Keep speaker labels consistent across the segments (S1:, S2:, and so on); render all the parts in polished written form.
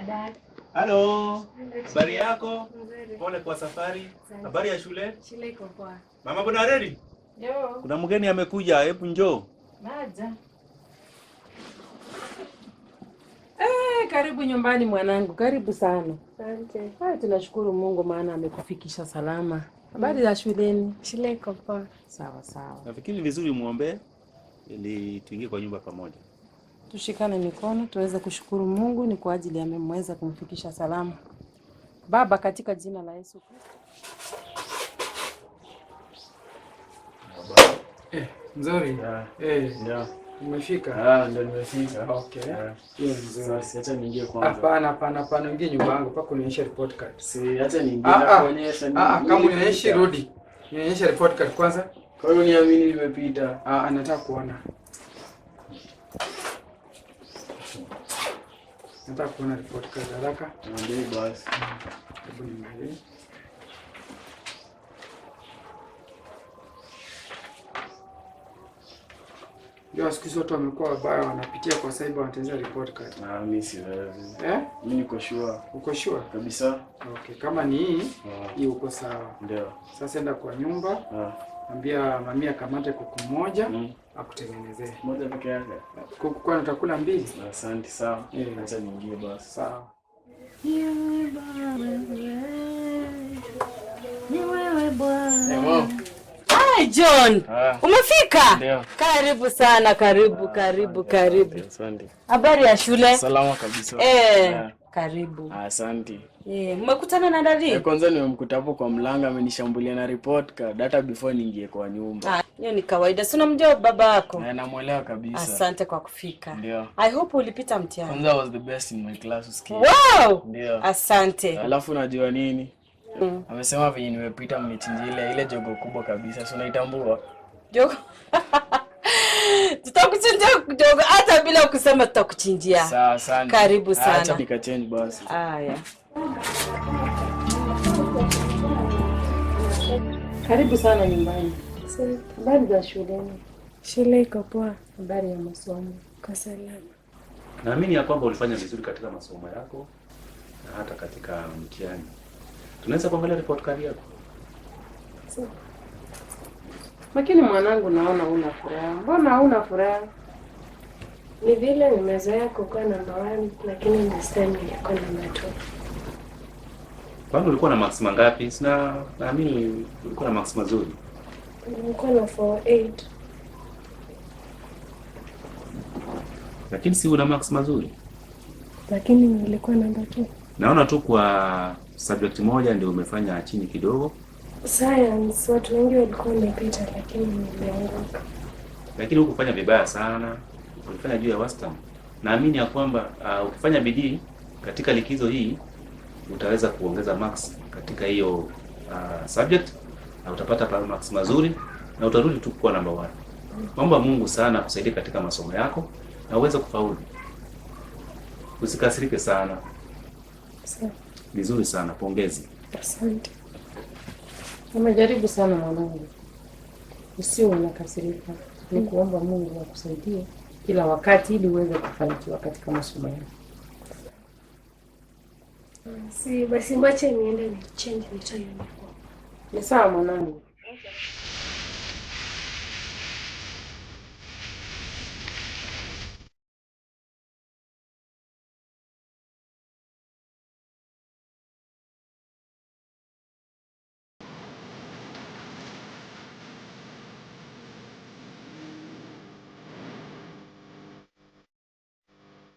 S1: Dad.
S2: Halo. Habari yako? Pole kwa safari. Habari ya shule?
S1: Shule iko poa.
S2: Mama kuna ready?
S3: Yo.
S2: Kuna mgeni amekuja, hebu njoo.
S3: Naja. Karibu nyumbani mwanangu, karibu sana.
S1: Asante.
S3: Haya, tunashukuru Mungu maana amekufikisha salama. Habari za shuleni?
S1: Shule iko poa.
S3: Sawa sawa.
S2: Nafikiri vizuri muombe ili tuingie kwa nyumba pamoja.
S3: Tushikane mikono tuweze kushukuru Mungu ni kwa ajili amemweza kumfikisha salama. Baba, katika jina la Yesu Kristo.
S4: Nzuri.
S5: Yeah.
S4: Umefika?
S5: Ndio nimefika.
S4: Okay. Hiyo ni nzuri.
S5: Sasa acha niingie kwanza.
S4: Hapana, hapana, hapana, ingie nyumba yangu mpaka unionyeshe report card.
S5: Si acha niingie na kuonyesha ni.
S4: Kama unionyeshe rudi. Nionyeshe report card kwanza.
S5: Kwa hiyo niamini nimepita.
S4: Nataka kuona. Nataka kuona report card haraka.
S5: Ndio basi.
S4: Hebu niangalie. Ndio siku hizi watu wamekuwa wabaya, wanapitia kwa cyber wanatengeneza report card.
S5: Mimi siwezi. Mimi niko sure.
S4: Uko sure?
S5: Kabisa.
S4: Okay, kama ni hii, hii uko sawa.
S5: Ndio.
S4: Sasa enda kwa nyumba. Ambia mami akamate kuku moja, akutengenezee.
S5: Moja peke yake.
S4: Kuku kwani utakula mbili?
S5: Asante sawa. Acha niingie basi.
S4: Sawa.
S3: Ni wewe Bwana.
S5: Hey, mom.
S3: Hi John. Umefika?
S5: Ndio.
S3: Karibu sana, karibu, karibu, karibu.
S5: Asante.
S3: Habari ya shule?
S5: Salama kabisa.
S3: Karibu.
S5: Asante.
S3: Mmekutana na dadi?
S5: Kwanza nimemkuta hapo kwa mlango amenishambulia na report card hata before niingie kwa nyumba.
S3: Hiyo ni kawaida. Si unamjua baba yako?
S5: Namuelewa kabisa.
S3: Asante kwa kufika.
S5: Ndio.
S3: I hope ulipita mtihani.
S5: Kwanza I was the best in my class usikie.
S3: Wow!
S5: Ndio.
S3: Asante.
S5: Alafu unajua nini? Amesema venye nimepita mnichinjie ile jogo kubwa kabisa. Si unaitambua?
S3: Jogo. Tutakuchinjia jogo hata bila kusema tutakuchinjia.
S5: Sawa, asante.
S3: Karibu sana.
S5: Acha nikachange basi.
S3: Haya. Karibu sana nyumbani. Habari za shuleni?
S1: Shule iko poa.
S3: Habari ya masomo?
S1: Kwa salama.
S2: Naamini ya kwamba ulifanya vizuri katika masomo yako na hata katika mtihani. Tunaweza kuangalia report card yako?
S1: Sawa.
S3: Lakini mwanangu, naona huna furaha. Mbona huna furaha?
S1: Ni vile nimezoea kukuwa number 1, lakini this time nilikuwa number 2.
S2: Kwani ulikuwa na marks mangapi? Sina, naamini ulikuwa na marks mazuri.
S1: Nilikuwa na 4.8.
S2: Lakini si una marks mazuri.
S1: Lakini nilikuwa number 2.
S2: Naona tu kwa subject moja ndio umefanya chini kidogo.
S1: Science watu wengi walikuwa wamepita lakini nilianguka.
S2: Lakini hukufanya vibaya sana. Ulifanya juu ya wastani. Naamini ya kwamba ukifanya bidii katika likizo hii utaweza kuongeza marks katika hiyo subject na utapata marks mazuri na utarudi tu kuwa number 1. Omba Mungu sana akusaidie katika masomo yako na uweze kufaulu. Usikasirike sana.
S1: Sawa.
S2: Vizuri sana, pongezi.
S1: Asante.
S3: Umejaribu sana mwanangu. Usiwe unakasirika. Ni kuomba Mungu akusaidie kila wakati ili uweze kufanikiwa katika masomo yako.
S1: Si basi mwache niende ni change nitoe uniform.
S3: Ni sawa mwanangu.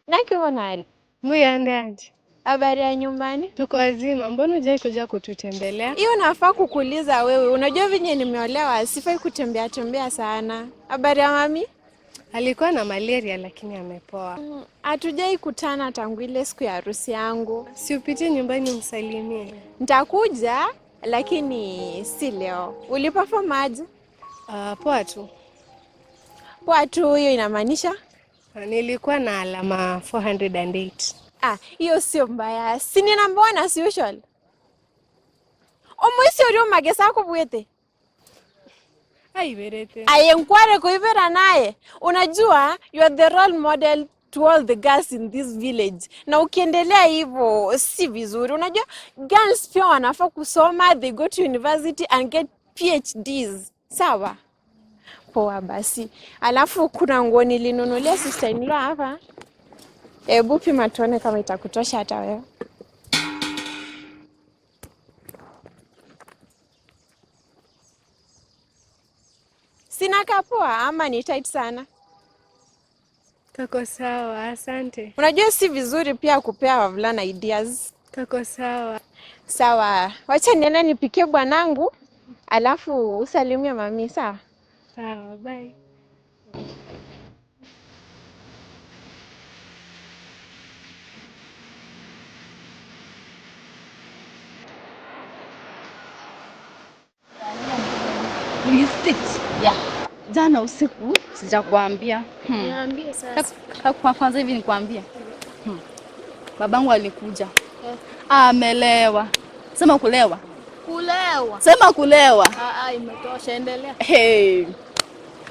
S6: Nakibonali.
S1: Muyande aje?
S6: Habari ya nyumbani?
S1: Tuko wazima. Mbona hujai kuja kututembelea?
S6: Hiyo nafaa kukuuliza wewe. Unajua venye nimeolewa, sifai kutembea tembea sana. Habari ya mami?
S1: Alikuwa na malaria lakini amepoa.
S6: Hatujai kutana tangu ile siku ya harusi yangu.
S1: Si upitie nyumbani umsalimie?
S6: Nitakuja lakini si leo. Uliperform aje?
S1: Poa tu.
S6: Poa tu hiyo inamaanisha?
S1: Nilikuwa na alama 408.
S6: Hiyo sio mbaya. Si ni number 1 as usual. Omwisi uri magesa kubwete.
S1: Aiberete.
S6: Aye nkware kuibera naye. Unajua you are the role model to all the girls in this village. Na ukiendelea hivyo si vizuri. Unajua girls pia wanafaa kusoma, they go to university and get PhDs. Sawa? Poa basi. Alafu kuna nguo nilinunulia sister in law hapa. Hebu pima tuone kama itakutosha hata wewe. Sina kapoa ama ni tight sana?
S1: Kako sawa, asante.
S6: Unajua si vizuri pia kupea wavulana ideas.
S1: Kako sawa.
S6: Sawa, wacha niende nipikie bwanangu, alafu usalimie mami, sawa?
S1: Sawa, bye.
S7: Yeah. Jana usiku sijakwambia.
S1: Niambie sasa.
S7: Kwa kwanza hivi nikwambie. Babangu alikuja. Amelewa. Sema kulewa.
S8: Kulewa.
S7: Sema kulewa.
S8: Ah, imetosha, endelea.
S7: Hey.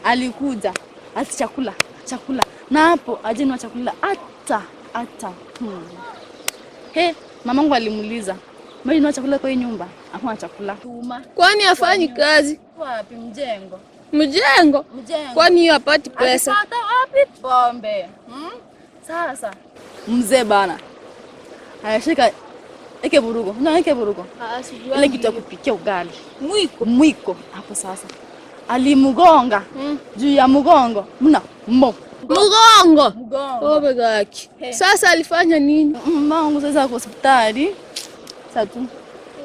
S7: Alikuja ati chakula, chakula. Na hapo ajenwa chakula hata hata. Hey, mamangu alimuuliza, "Mbona chakula kwa hii nyumba?" Hakuna chakula.
S8: Kwani hafanyi kazi?
S7: Wapi mjengo?
S8: Mjengo?
S7: Mjengo.
S8: Kwani hiyo hapati pesa?
S7: Akipata wapi pombe? Sasa mzee bana ayashika eke burugo. Una eke burugo. Ile kitu ya kupikia ugali.
S8: Mwiko.
S7: Mwiko hapo sasa. Alimgonga. Juu ya mgongo. Mna mo.
S8: Mgongo.
S7: Mgongo.
S8: Oh my God.
S7: Hey.
S8: Sasa alifanya nini?
S7: Mamangu sasa kwa hospitali. Sasa tu.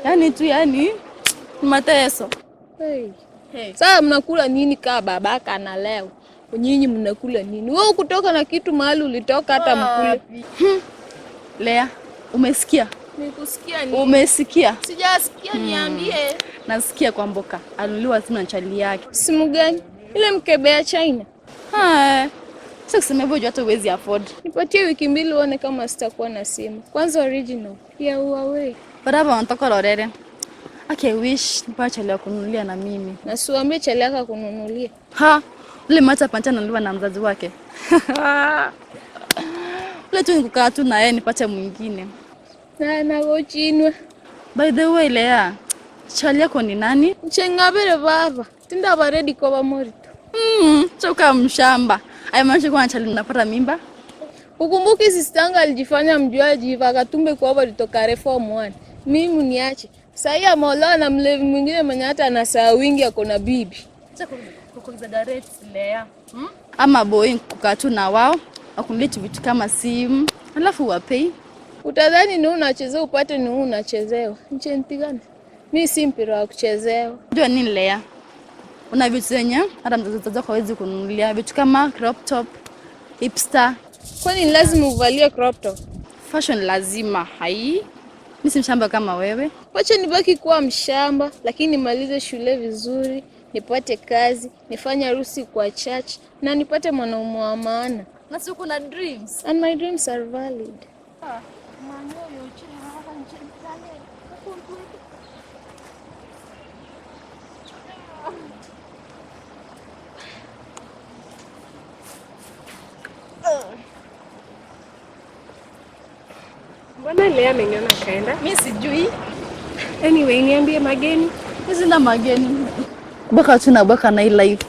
S7: Yaani tu yani mateso.
S8: Hey.
S7: Hey.
S8: Sasa mnakula nini kaa babaka analewa? Nyinyi mnakula nini? Wewe kutoka na kitu mahali ulitoka hata mkule.
S7: Lea, umesikia?
S8: Nikusikia nini?
S7: Umesikia?
S8: Sijasikia, niambie.
S7: Nasikia kwa Mboka alinunuliwa simu na chali yake.
S8: Simu gani? Ile mkebe ya China.
S7: Hai. Sio kusema hivyo hata huwezi afford.
S8: Nipatie wiki mbili uone kama sitakuwa na simu. Kwanza original ya Huawei.
S7: Baraba wanatoka Lorere. Okay, wish nipate chali ya kununulia na mimi.
S8: Na siwaambie chali yako kununulia.
S7: Ha, ule macha pancha anunuliwa na mzazi wake. Ule tu nikukaa tu na yeye nipate mwingine.
S8: Na na wochinwe.
S7: By the way, Lea, chali yako ni nani?
S8: Nchengabere baba. Tinda ba ready kwa ba morito.
S7: Choka mshamba. Ayo kwa chali mnapata mimba.
S8: Ukumbuki sister alijifanya mjuaji hivi akatumbe kwa baba alitoka reform 1. Mimi niache. Sasa ameolewa na mlevi mwingine mwenye hata ana saa wingi ako na bibi.
S7: Ama boy kukaa tu na wao wakunilete vitu kama simu alafu wapei.
S8: Utadhani ni unachezea upate ni unachezewa. Nche ntigane. Mimi si mpira wa kuchezewa.
S7: Unajua nini Lea? Una vitu zenye hata mzazi wako hawezi kununulia, vitu kama crop top, hipster.
S8: Kwani ni lazima uvalie crop top?
S7: Fashion lazima hai. Mimi si mshamba kama wewe.
S8: Wacha nibaki kuwa mshamba lakini nimalize shule vizuri, nipate kazi, nifanye harusi kwa church na nipate mwanaume wa maana.
S7: Na si kuna dreams.
S8: And my dreams are valid.
S1: Mbona Lea ameniona kaenda?
S7: Mimi sijui.
S1: Anyway, niambie mageni.
S7: Mimi sina mageni. Kubaka tu na baka na hii life.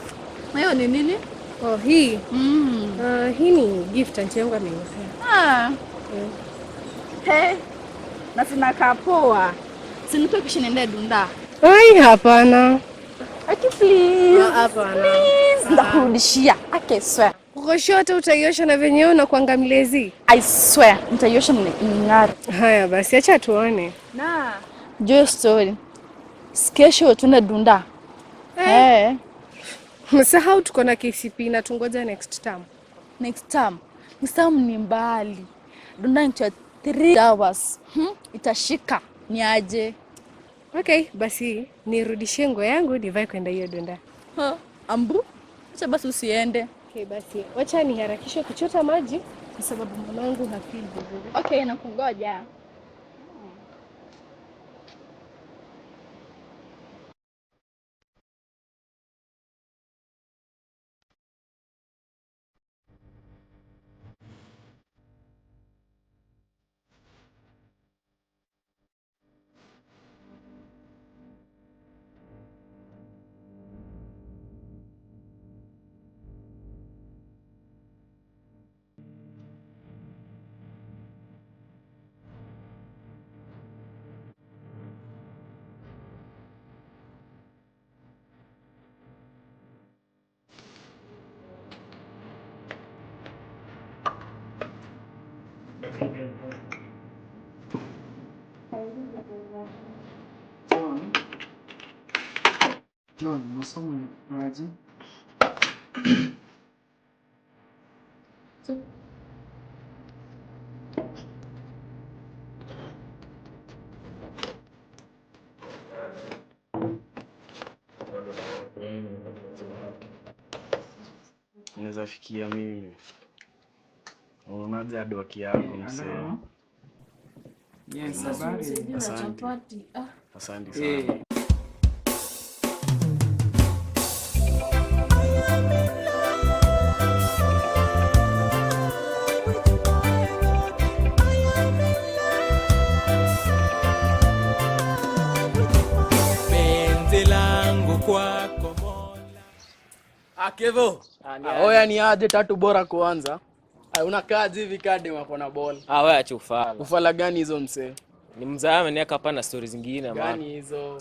S7: Na hiyo ni nini?
S1: Oh, hii. Hii ni gift auntie yangu amenipea.
S7: Ah. Hey. Na sina kapoa. Sinipe kisha niende dunda.
S1: Ai, hapana.
S7: Aki please.
S1: Hapana.
S7: Please. Ndakurudishia. Ake swear.
S1: Ukosho hata utaiosha na venyewe unakuanga mlezi.
S7: I swear, nitaiosha mng'are.
S1: Haya basi, acha tuone.
S7: Na jo story. Kesho tuende dunda. Eh.
S1: Msahau tuko na KCP na tungoja next term.
S7: Next term. Next term ni mbali. Dunda ni 3 hours. Itashika. Ni aje?
S1: Okay, basi nirudishie nguo yangu nivae kwenda hiyo dunda.
S7: Ha, ambu? Acha basi usiende.
S1: Okay, basi wacha niharakishe kuchota maji kwa sababu mamangu hafeel vizuri.
S7: Okay, nakungoja.
S4: John, masomo ni aje?
S5: Naweza fikia mimi. Unaje hard yako msee?
S4: Yes, habari.
S5: Asante. Asante sana.
S9: Penzi langu kwako Mola.
S5: Akevo. Oya ni aje tatu bora kuanza. Unakaaje hivi kadi wako na ball?
S10: Ah, wewe acha ufala.
S5: Ufala gani hizo msee?
S10: Ni mzaa ameniweka hapa na stories zingine man.
S5: Gani hizo?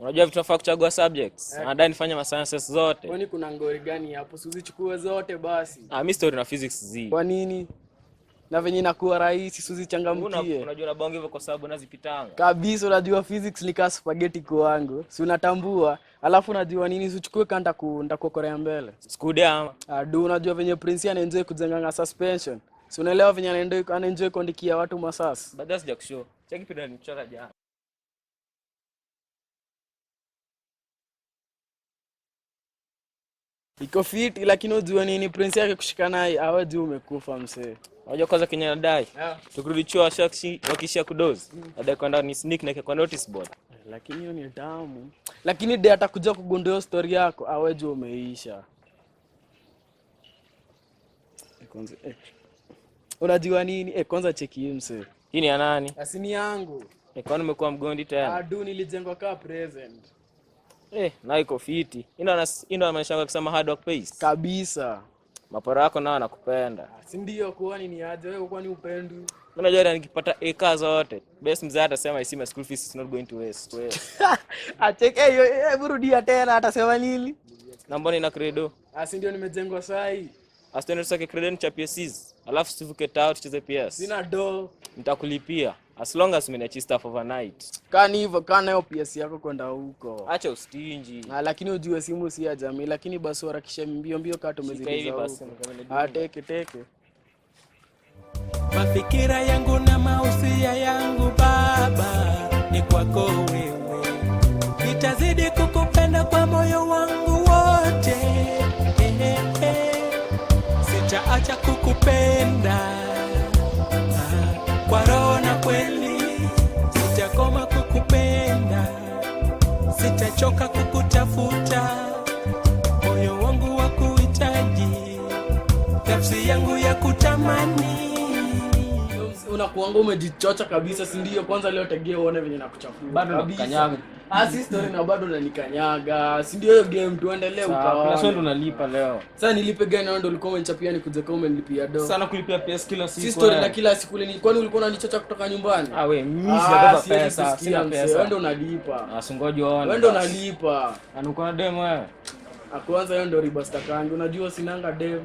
S10: Unajua vitu tunafaa kuchagua subjects. Anadai nifanye ma sciences zote.
S5: Kwani kuna ngori gani hapo? Si uzichukue zote basi.
S10: Ah, mimi story na physics zi.
S5: Kwa nini? Na venye inakuwa rahisi, si uzichangamkie.
S10: Unajua nabonga hivyo kwa sababu nazipitanga.
S5: Kabisa, unajua physics ni kama spaghetti kwangu. Si unatambua? Alafu unajua nini, si uchukue kanta nitakuokorea mbele.
S10: Skude ama.
S5: Adu, unajua venye Prince anaenjoy kujenganga suspension. Si unaelewa venye anaenjoy kuandikia watu masasi.
S10: Baadaye sija kushow. Cheki pida nilichora jana.
S5: Iko fiti lakini unajua nini, Prince yake kushika naye awe juu umekufa msee.
S10: Unajua kwanza Kenya nadai. Tukirudi chuo wakishia kudozi. Nadai kwenda ni sneak na kwa notice board.
S5: Lakini hiyo ni tamu. Lakini de atakuja kugundua story yako, awe juu umeisha. Kwanza Unajua nini? Kwanza cheki hii msee.
S10: Hii ni ya nani?
S5: Asini yangu.
S10: Kwani umekuwa mgondi tena?
S5: Adu, nilijengwa kaa present.
S10: Na iko fiti. Ino inamaanisha kusema hard work pays.
S5: Kabisa.
S10: Mapora yako nao anakupenda.
S5: Si ndio? Kwani ni aje wewe, kwani upendu?
S10: Mimi najua nikipata eka zote, best mzee atasema I see my school fees is not going to waste.
S5: Acheke hiyo, hebu rudia tena atasema nini?
S10: Na mbona ina credo?
S5: Si ndio nimejengwa sai.
S10: Asitende tusake credo ni cha PSCs. Alafu tuvuke tao tucheze PS.
S5: Sina do.
S10: Nitakulipia as long as umeniachi staff overnight.
S5: Kani hivyo, kaa nayo PS yako kwenda huko.
S10: Acha ustinji.
S5: Lakini ujue simu si ya jamii, lakini basi harakisha mbio mbio kaa tumeziliza huko. Teke teke.
S9: Mafikira yangu na mausia yangu Baba ni kwako wewe, nitazidi kukupenda kwa moyo wangu wote. Sitaacha kukupenda kwa roho na kweli, sitakoma kukupenda, sitachoka kukutafuta, moyo wangu wa kuhitaji, nafsi yangu ya kutamani.
S5: Unakuanga umejichocha kabisa, si ndio? Kwanza leo tegea uone venye nakuchafua.
S10: Bado nakukanyaga.
S5: Si story na bado unanikanyaga. Si ndio hiyo game tuendelee ukaona.
S10: Sasa wewe unalipa leo.
S5: Sasa nilipe gani? Wewe ndio ulikuwa umenichapia nikuje kama umenilipia do.
S10: Sana kulipia PS kila siku.
S5: Si story na kila siku ni kwani ulikuwa unanichocha kutoka nyumbani?
S10: Ah we, mimi sijabeba pesa, sina pesa.
S5: Wewe ndio unalipa.
S10: Singoje uone.
S5: Wewe ndio unalipa.
S10: Na uko na demo wewe?
S5: Kwanza hiyo ndio riba stakangi. Unajua sinanga dem.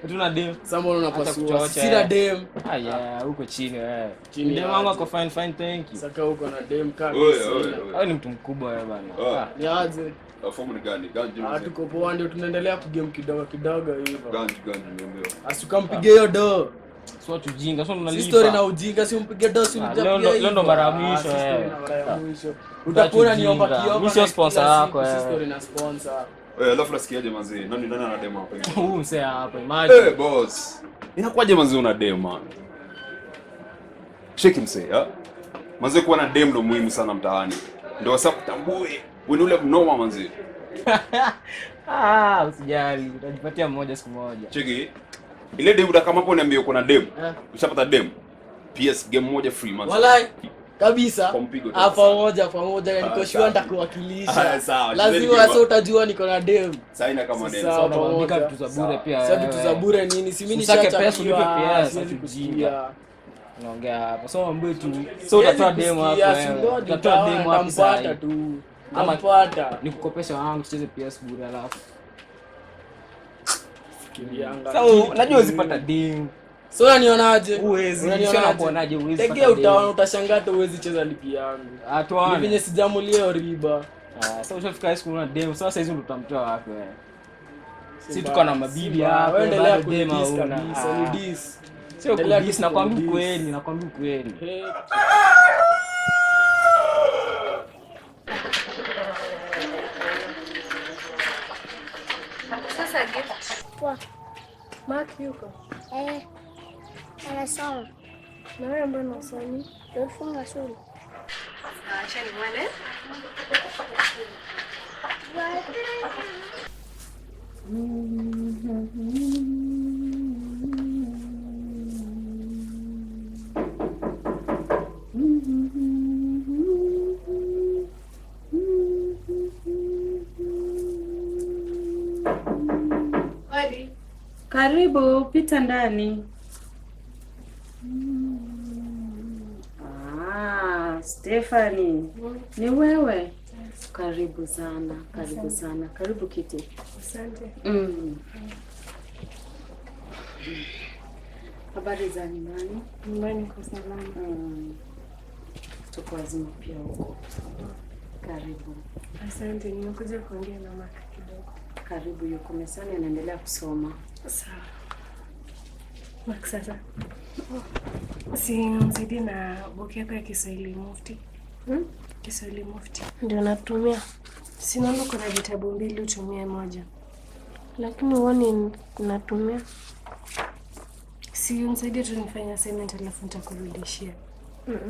S10: Tuna dem.
S5: Sasa mbona unapasua? Sina dem.
S10: Ah yeah, huko chini wewe. Dem wangu ako fine fine, thank you.
S5: Saka huko na dem kaka.
S10: Wewe ni mtu mkubwa wewe bana.
S5: Ni aje?
S11: Fomu ni gani? Ganji.
S5: Tuko poa ndio tunaendelea kugame kidogo kidogo hivyo.
S11: Ganji niambie.
S5: Asukampigie hiyo do.
S10: Sio tujinga, sio unalipa.
S5: Si story na ujinga, si umpige do, si
S10: umpige. Leo ndo mara ya mwisho wewe.
S5: Utakuwa unaniomba kiomba.
S10: Mimi sio sponsor wako wewe.
S5: Si story na sponsor.
S11: Alafu nasikiaje manzi? Nani ana demo hapa?
S10: Huyu msee hapa, imagine.
S11: Boss. Inakuwaje manzi una demo? Cheki msee, ha? Manzi kuwa na demo ndo muhimu sana mtaani. Ndio sasa kutambue. Wewe ni ule mnoma manzi.
S10: Usijali, utajipatia mmoja siku moja.
S11: Cheki. Ile demo kama hapo niambie uko na demo. Ushapata demo. PS game moja free manzi.
S5: Walai. Kabisa.
S11: Pamoja
S5: Pamoja niko sure nitakuwakilisha.
S11: Lazima
S5: sasa utajua niko na dem.
S11: Saina kama dem.
S5: Sawa,
S10: unaandika vitu za bure pia.
S5: Sasa vitu za bure nini? Si mimi
S10: nishacha
S5: pesa
S10: ulipe PS, siwezi kusikia. Unaongea hapa. So mambo tu. So utatoa demo hapo. Utatoa demo hapo sasa.
S5: Tu. Nitampata.
S10: Nikukopesha wangu tucheze PS bure alafu.
S5: Fikirianga.
S10: Sasa unajua usipata dem.
S5: So unanionaje?
S10: Uwezi, unanionaje? Uwezi.
S5: Tegea utaona utashangaa tu uwezi cheza ligi yangu.
S10: Atuone.
S5: Ni venye sijamulia riba.
S10: Sasa ushafika high school una dem, sasa hizo ndo utamtoa wapi wewe? Si tuko na mabibi hapa,
S5: Wewe endelea
S10: bado dem
S5: kunidis
S10: hauna.
S5: kabisa,
S10: Ah.
S5: ni dis.
S10: Sio
S5: Endelea
S10: kudis, nakwambia
S5: kunidis.
S10: ukweli, nakwambia ukweli.
S1: Sasa Gift.
S12: Poa.
S1: Mark yuko?
S12: Eh, anasoma.
S1: Na wewe mbona usomi?
S12: Tumefunga shule.
S1: Acha nimwone.
S3: Karibu, pita ndani. Ah, Stephanie, ni wewe? Karibu sana, karibu
S1: Asante.
S3: sana. Karibu kiti.
S1: Asante.
S3: Habari za nyumbani?
S1: Nyumbani kwa salama.
S3: Tuko wazima pia huko. Karibu.
S1: Asante, nimekuja kuongea na Mark kidogo.
S3: Karibu, yuko mezani anaendelea kusoma.
S1: Sawa. Mark, sasa si unisaidie na book yako ya Kiswahili Mufti. Kiswahili Mufti ndio natumia. Si naona kuna vitabu mbili, utumie moja, lakini huoni natumia. Si unisaidie tu nifanye assignment alafu nitakurudishia.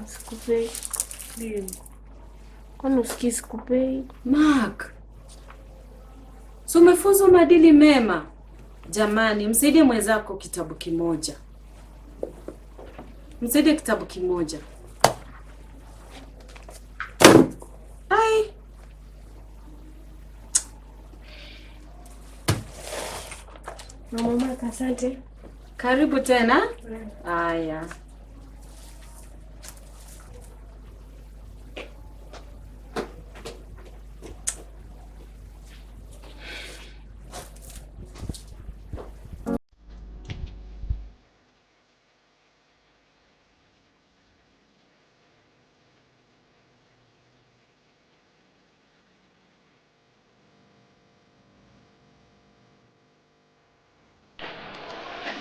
S6: Sikupei.
S1: Please.
S6: Kwani usikii sikupei?
S3: Mark, si umefunzwa maadili mema? Jamani, msaidie mwenzako kitabu kimoja, msaidie kitabu kimoja. Ai,
S1: Mama Mark, asante.
S3: Karibu tena. Haya.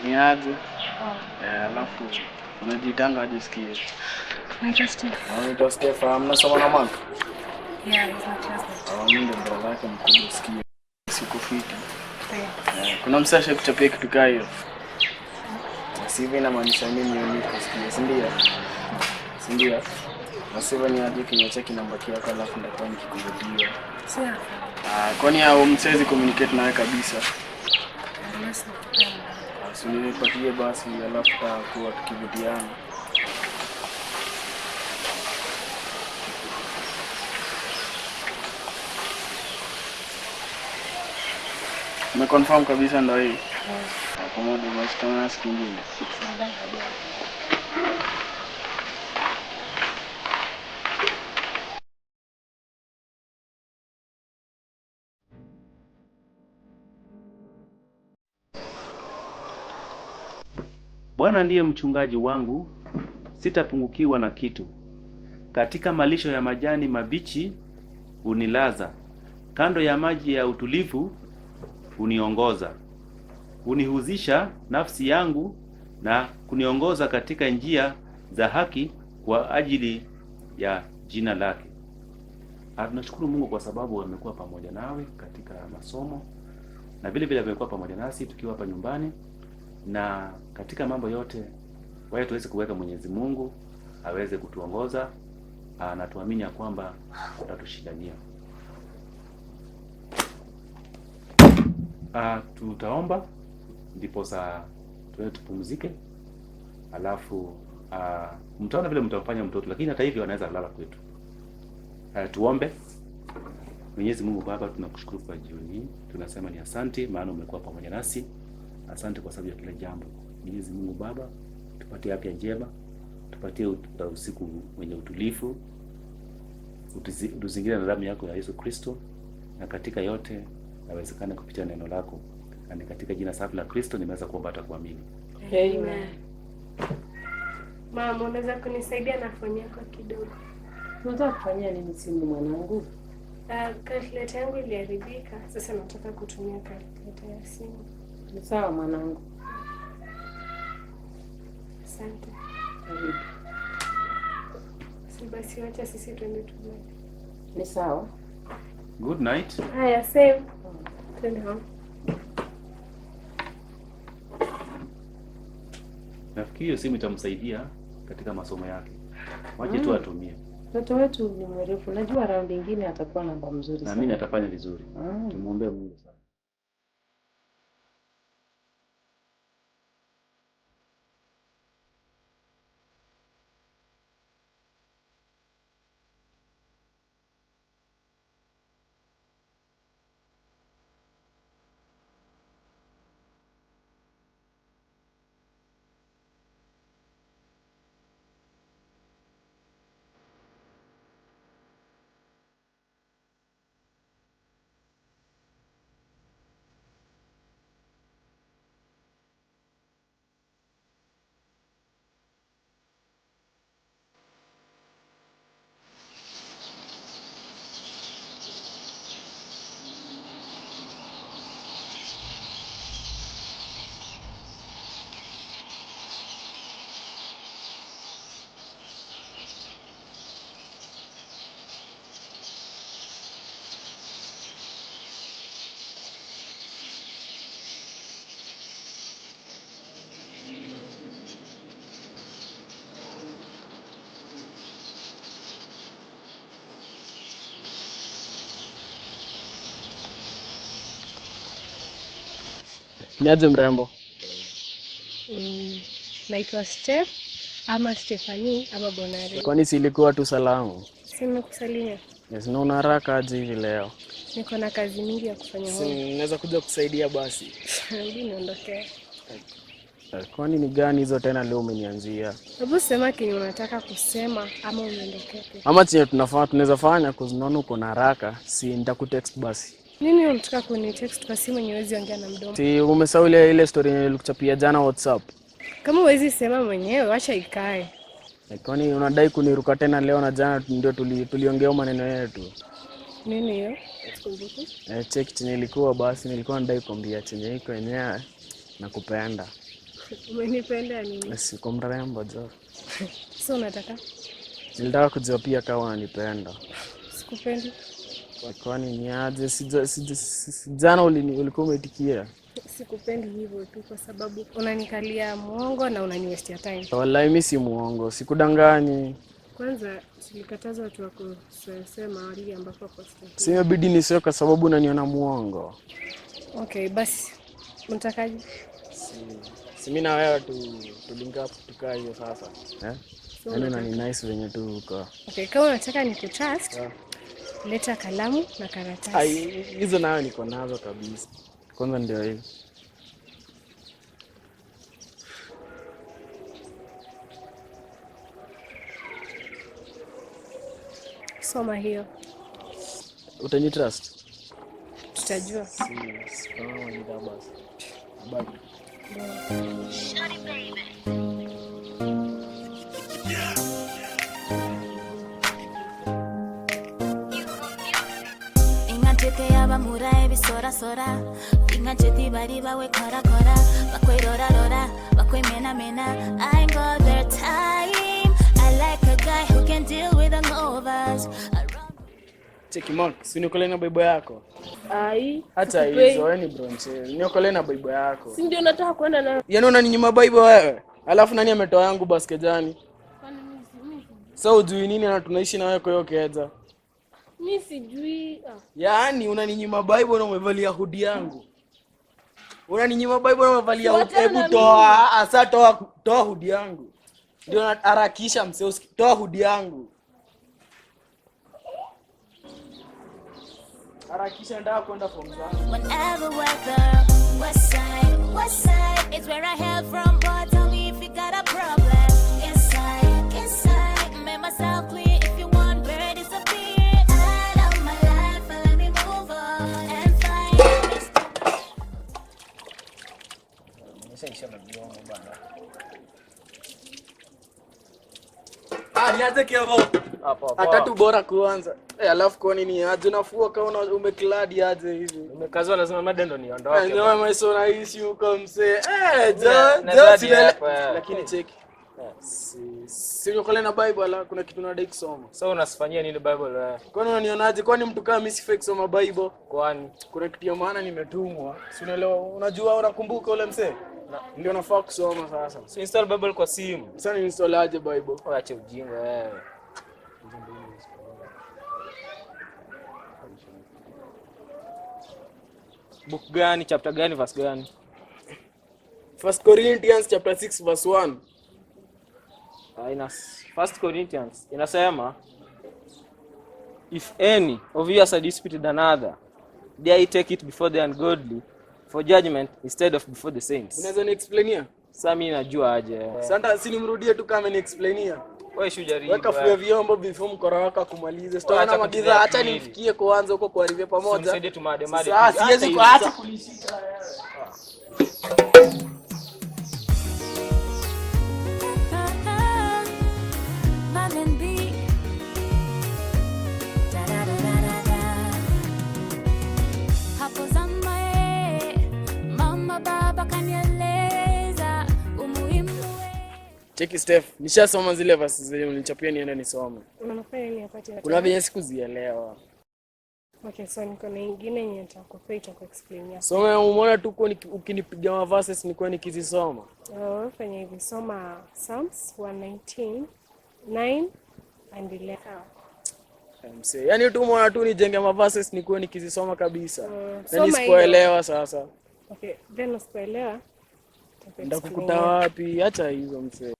S5: Ni aje? Alafu unajitanga aje sikie?
S1: Naitwa Steph.
S5: Unaitwa Steph, mnasoma na Mark?
S1: Yeah, he's my classmate.
S5: Mimi ndio brother yake mkubwa sikie. Siko fiti.
S1: Yeah.
S5: Kuna msee ashakuchapia kitu kaa hiyo? Na sivyo inamaanisha mimi niko sikie, si ndio? Si ndio? Na sivyo ni aje kiniacha kinamba yako alafu ndakuwa nikikurudia.
S1: Sawa.
S5: Kwani hao msezi communicate nawe kabisa?
S1: Unless nikupenda.
S5: Si unipatie basi alafu tutakuwa tukivutiana. Umeconfirm kabisa ndo hii? Pamoja basi tutaonana siku nyingine.
S2: Bwana ndiye mchungaji wangu, sitapungukiwa na kitu. Katika malisho ya majani mabichi hunilaza, kando ya maji ya utulivu huniongoza. Hunihuzisha nafsi yangu na kuniongoza katika njia za haki kwa ajili ya jina lake. Tunashukuru Mungu kwa sababu amekuwa pamoja nawe katika masomo na vile vile amekuwa pamoja nasi tukiwa hapa nyumbani, na katika mambo yote waye tuweze kuweka Mwenyezi Mungu aweze kutuongoza, na tuamini ya kwamba atatushindania. Tutaomba ndiposa tuende tupumzike, alafu mtaona vile mtamfanya mtoto, lakini hata hivyo anaweza lala kwetu. Tuombe. Mwenyezi Mungu Baba, tunakushukuru kwa jioni hii, tunasema ni asante, maana umekuwa pamoja nasi. Asante kwa sababu ya kila jambo. Mwenyezi Mungu Baba, tupatie afya njema, tupatie usiku wenye utulivu, utuzingire na damu yako ya Yesu Kristo, na katika yote nawezekana kupitia neno lako, na ni katika jina safi la Kristo nimeweza kuomba hata kuamini.
S1: Amen. Mama, unaweza kunisaidia na phone yako kidogo?
S3: Unataka kufanyia nini simu mwanangu?
S1: Calculator yangu iliharibika, sasa nataka kutumia calculator ya simu.
S3: Ni sawa mwanangu.
S1: Asante.
S3: Karibu.
S1: Si basi wacha sisi tuende tulale.
S3: Ni sawa.
S2: Good night.
S1: Haya, same. Twende home.
S2: Nafikiri hiyo simu itamsaidia katika masomo yake. Wache tu atumie.
S3: Mtoto wetu ni mwerevu, najua raundi ingine atakuwa namba mzuri sana.
S2: Naamini atafanya vizuri. Tumuombee Mungu sana.
S5: Niaje mrembo?
S1: Naitwa Steph ama Stephanie ama Bonari.
S5: Kwani si ilikuwa tu salamu?
S1: Sema kusalimia.
S5: Yes, na una haraka aje hivi leo?
S1: Niko na kazi mingi ya kufanya
S5: Si
S1: home.
S5: naweza kuja kusaidia basi.
S1: Hebu niondokee.
S5: Kwani ni gani hizo tena leo umenianzia?
S1: Hebu sema kenye unataka kusema ama uniondokee.
S5: Ama chenye tunafaa tunaweza fanya cause naona uko na haraka, si nitakutext basi.
S1: Nini unataka kunitext kwa simu yenye huwezi ongea na mdomo?
S5: Si umesahau ile story yenye nilikuchapia jana WhatsApp?
S1: Kama huwezi sema mwenyewe, wacha ikae.
S5: Kwani unadai kuniruka tena leo na jana ndio tuliongea maneno yetu.
S1: Nini hiyo? Sikumbuki.
S5: Cheki chenye ilikuwa basi, nilikuwa nadai kuambia chenye iko yenyewe nakupenda.
S1: Umenipenda nini?
S5: Si uko mrembo jo.
S1: So unataka?
S5: Nilitaka kujua pia kama unanipenda.
S1: Sikupendi.
S5: Kwani ni aje? Jana ulikuwa umeitikia.
S1: Sikupendi hivyo tu kwa sababu unanikalia mwongo na unaniwestia time.
S5: Wallahi mimi si muongo, sikudanganyi.
S1: Kwanza tulikataza watu wa kusema wali ambapo kwa
S5: Si imebidi nisiwe kwa sababu unaniona muongo.
S1: Okay, basi unatakaje?
S5: Si mimi na wewe tu link up tukae hiyo sasa. Eh?
S1: So
S5: Yaani
S1: unataka-
S5: unani nice venye tu uko.
S1: Okay, kama unataka nikutrust, leta kalamu na karatasi.
S5: Ai, hizo nayo niko nazo kabisa. Kwanza ndio hivi.
S1: Soma hiyo,
S5: Utani trust?
S1: tutajua.
S5: Si kama ni basi. Bye.
S13: Ingachete yabamura ebisorasora, ingacheti bari bawe korakora, bakwerorarora, bakwemenamena. I ain't got their time. I like a guy who can deal with hangovers.
S5: Cheki Mark, si niokolee na bible yako.
S8: Ai,
S5: Hata
S8: sikupei.
S5: hizo wewe ni bronze. Niokolee na bible yako.
S8: Si ndio nataka kwenda nayo.
S5: Yaani unaninyima bible wewe? Alafu nani ametoa yangu basket jani? Sasa hujui nini na tunaishi na wewe kwa hiyo keja.
S8: Mimi sijui. Ah.
S5: Yaani unaninyima bible na umevalia hoodie yangu. Unaninyima bible na umevalia hoodie.
S8: Siwachana
S5: Hebu
S8: na
S5: toa, asa toa hoodie yangu. Ndio harakisha msee, toa hoodie yangu. Harakisha nataka kwenda form zangu.
S13: Whenever weather, west side, west side is where I hail from. But tell me if you got a problem. Inside, inside, make myself clear. If you want bird, disappear. I love my life, and let me move on and find.
S5: Nianze Kevo. Atatu bora kuanza. Eh, alafu kwa nini aje unafua kama umekladi aje hivi?
S10: Umekazwa lazima mada ndo niondoke.
S5: Ndio maisha unaishi huko mzee. Eh, jo jo lakini cheki. Si uko na Bible ala kuna kitu unadai kusoma.
S10: So unasifanyia nini Bible wewe?
S5: Kwani unanionaje? Kwani mtu kama mimi sifai kusoma Bible?
S10: Kwani
S5: kuna kitu ya maana nimetumwa. Si unaelewa? Unajua unakumbuka ule mzee? Ndio nafaa kusoma sasa.
S10: So install Bible kwa simu.
S5: Sasa ni install aje Bible?
S10: Acha ujinga wewe. Book gani, chapter gani, verse gani?
S5: 1 Corinthians chapter 6 verse 1.
S10: 1 Corinthians inasema, if any of you has disputed another, dare he take it before the ungodly for judgment instead of before the saints.
S5: Unaweza ni explainia?
S10: Sasa mimi najua aje.
S5: Sasa si nimrudie tu kama ni explainia.
S10: Wewe shujaribu.
S5: Weka fue vyombo before mkora wako akumalize. Sitaona magiza, acha nimfikie kwanza huko kwa rivia pamoja.
S10: Nisaidie tu made made.
S5: Sasa siwezi kuacha kunishika.
S13: Hapo zama mama baba kanieleza umuhimu.
S5: Cheki Steph, nishasoma zile verses zenye ulinichapia niende nisome.
S1: Unafanya nini apate?
S5: Kuna venye sikuzielewa.
S1: Okay, so niko na nyingine yenye nitakupea itakuexplainia.
S5: Soma, umeona tu kwa ukinipiga ma verses nilikuwa nikizisoma.
S1: Fanya hivi, soma Psalms 119 9 and 11.
S5: Msee, yaani tu umeona tu nijenge ma verses nilikuwa nikizisoma kabisa. Na nisipoelewa sasa.
S1: Okay, then usipoelewa
S5: nitakukuta wapi? Acha hizo msee.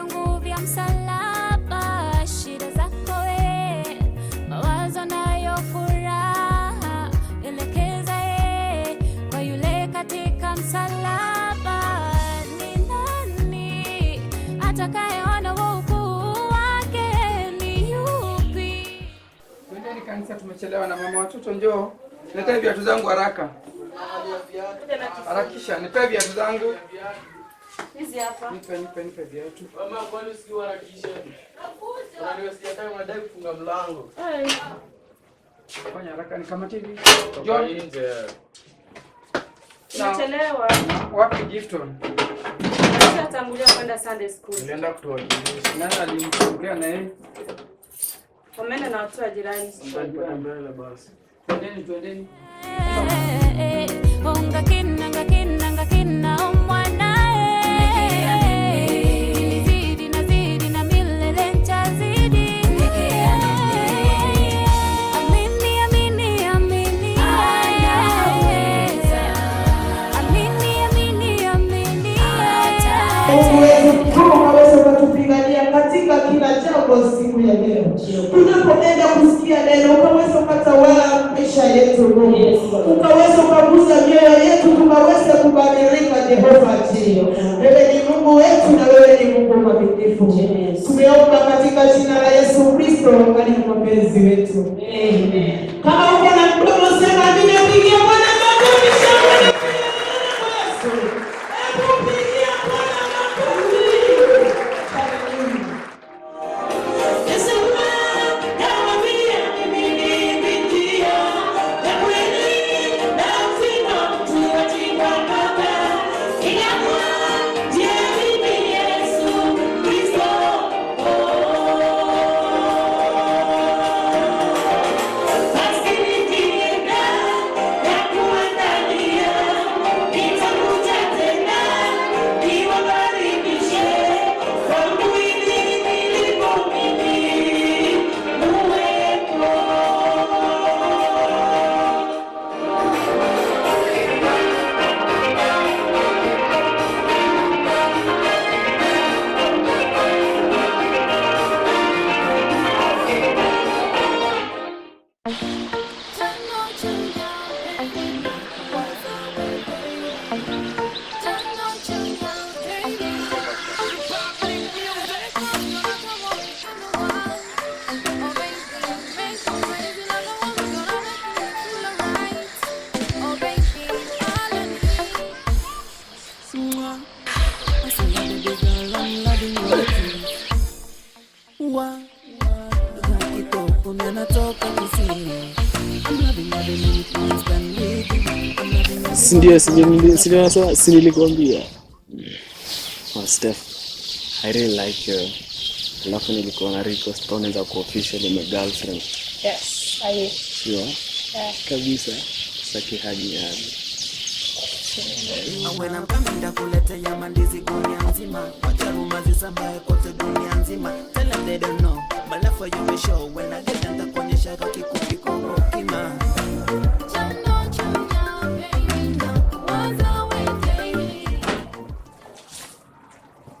S13: Nguvu ya msalaba, shida zako we, mawazo nayo furaha, elekeza kwa yule katika msalaba. Ni nani atakayeona ukuu wake? Ni yupi?
S4: Twendeni kanisa, tumechelewa na mama watoto. Njoo, niletee viatu zangu haraka. Harakisha, nipe viatu zangu.
S7: Hizi hapa.
S4: Nipe viatu.
S5: Mama, kwani usiharakishe? Unaniwasikia kama unadai kufunga mlango.
S4: Fanya haraka nikamate hivi. John
S10: nje.
S7: Tumechelewa.
S4: Wapi Gifton?
S7: Nishatangulia kwenda Sunday school.
S5: Nilienda kutuwakilisha.
S4: Nani alimtangulia na yeye?
S7: Wameenda na watu wa jirani.
S5: Mbele basi.
S4: Twendeni, twendeni.
S13: Onga kina kina kina omwana zidi na zidi na milele nitazidi. Amini amini amini anaweza. Amini amini amini.
S14: Mungu wetu mkuu, unaweza ukatupigania katika kila jambo siku ya leo. Tunapoenda kusikia neno, ukaweza ukatawala maisha yetu Mungu, ukaweza ukagusa mioyo yetu, tukaweza kubadilika Jehova Jio. Wewe ni Mungu wetu na wewe ni Mungu mwaminifu. Tumeomba katika jina la Yesu Kristo aliye mwombezi wetu. Amen. Kama uko na mdomo sema amina, pigia Bwana makofi shangwe na Yesu. Hebu pigia Bwana makofi. Yesu nawaambia mimi ni njia ya kweli na uzima, mtu haji kwa Baba ila kwa njia mimi Yesu Kristo.
S5: Si ndio, si ndio nasema, si nilikwambia. Oh, Steph, I really like you. Alafu nilikuwa na request kama unaweza kuwa officially my girlfriend.
S1: Yes, I will.
S5: Sure.
S1: Yeah.
S5: Kabisa. Saki hadi hadi.
S15: When I'm coming ndakuletea mandizi gunia nzima, wacha rumors zisambae kote dunia nzima. Tell them they don't know, my love for you is sure. When I get them nitakuonyesha roki kupiko kima.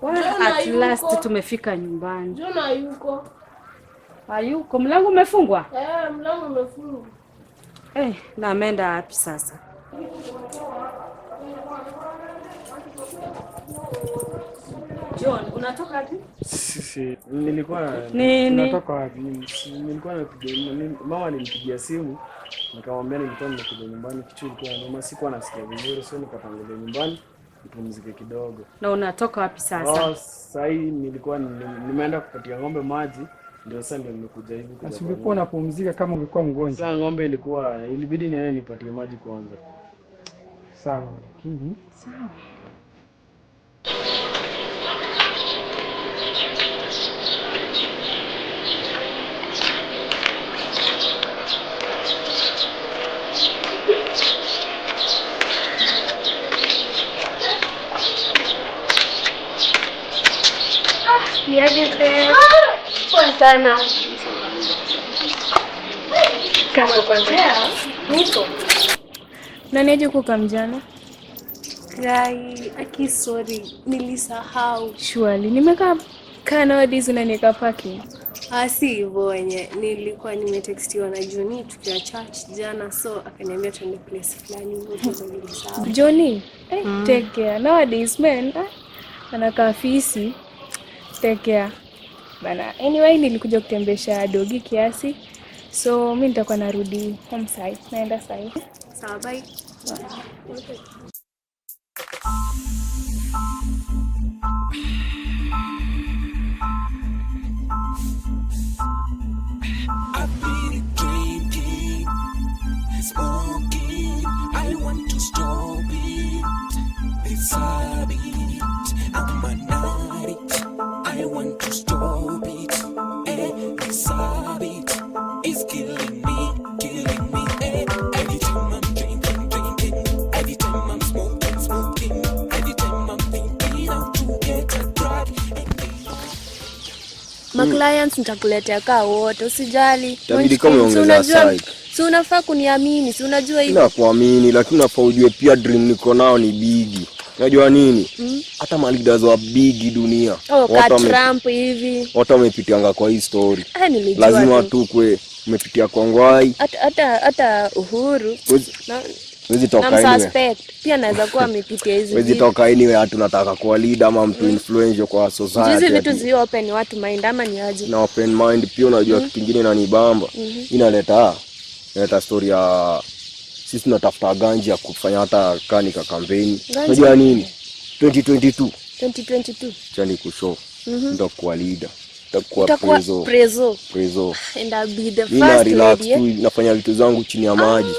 S3: Well, at last tumefika nyumbani.
S8: Jona hayuko.
S3: Hayuko, mlango umefungwa?
S8: Eh, mlango umefungwa.
S3: Eh, na ameenda wapi sasa? John, unatoka wapi?
S5: Si, nilikuwa
S3: Nini?
S5: Natoka wapi? Nilikuwa napiga mama, alinipigia simu nikamwambia nilikuwa nimekuja nyumbani, kichwa ilikuwa inaniuma, sikuwa nasikia vizuri, so nikatangulia nyumbani nipumzike kidogo.
S3: Na unatoka wapi sasa?
S5: Oh, sasa hii nilikuwa nimeenda kupatia ng'ombe maji, ndio sasa ndio nimekuja hivi kuja.
S4: Basi ungekuwa unapumzika kama ungekuwa mgonjwa.
S5: Sasa ng'ombe ilikuwa ilibidi niende nipatie maji kwanza.
S4: Sawa, lakini
S3: sawa.
S1: Niaje? Poa sana. Kama kwanza. Niko.
S8: Nani aje kuka mjana?
S1: Gai, aki sorry, nilisahau.
S8: Surely nimekaa kaa nowadays unaniweka parking.
S1: Ah, si hivyo wenye nilikuwa nimetextiwa na Johnny tukiwa church jana, so akaniambia tuende place fulani, hivyo nilisahau.
S8: Johnny, eh, take care. Nowadays man, anakaa fisi. Take care. Bana, anyway nilikuja kutembesha dogi kiasi. So mimi nitakuwa narudi home side. Naenda side.
S1: Sawa, bye.
S8: Bye.
S9: I've been drinking, smoking. I want to stop it. It's a habit. I'm an addict. I want to stop it. Eh, this habit is killing me, killing me. Eh, every time I'm drinking, drinking. Every time I'm smoking, smoking. Every time I'm thinking how to get a drug.
S6: Ma clients nitakuletea kaa wote, usijali.
S16: Itabidi kama umeongeza psych.
S6: Si unafaa kuniamini, si unajua hivyo.
S16: Nakuamini, lakini unafaa ujue pia dream niko nao ni bigi. Unajua nini? Hata ma leaders wa bigi dunia.
S6: Oh, ka Trump hivi.
S16: Watu wamepitianga kwa hii story.
S6: Ah, nilijua.
S16: Lazima tu kwe umepitia kwa Ngwai.
S6: Hata Uhuru.
S16: Wezi toka anyway.
S6: Suspect. Pia naweza kuwa amepitia hizi.
S16: Wezi toka anyway, hata unataka kuwa leader ama mtu influential kwa society.
S6: Hizi vitu zi open watu mind ama ni aje?
S16: Na open mind pia unajua kitu kingine inanibamba. Inaleta story ya sisi tunatafuta ganji ya kufanya hata kanika campaign. Unajua nini? 2022.
S6: 2022.
S16: Chani kushow. Nitakuwa leader. Nitakuwa prezo. Prezo.
S6: And I'll be the first lady.
S16: Nafanya vitu zangu chini ya maji.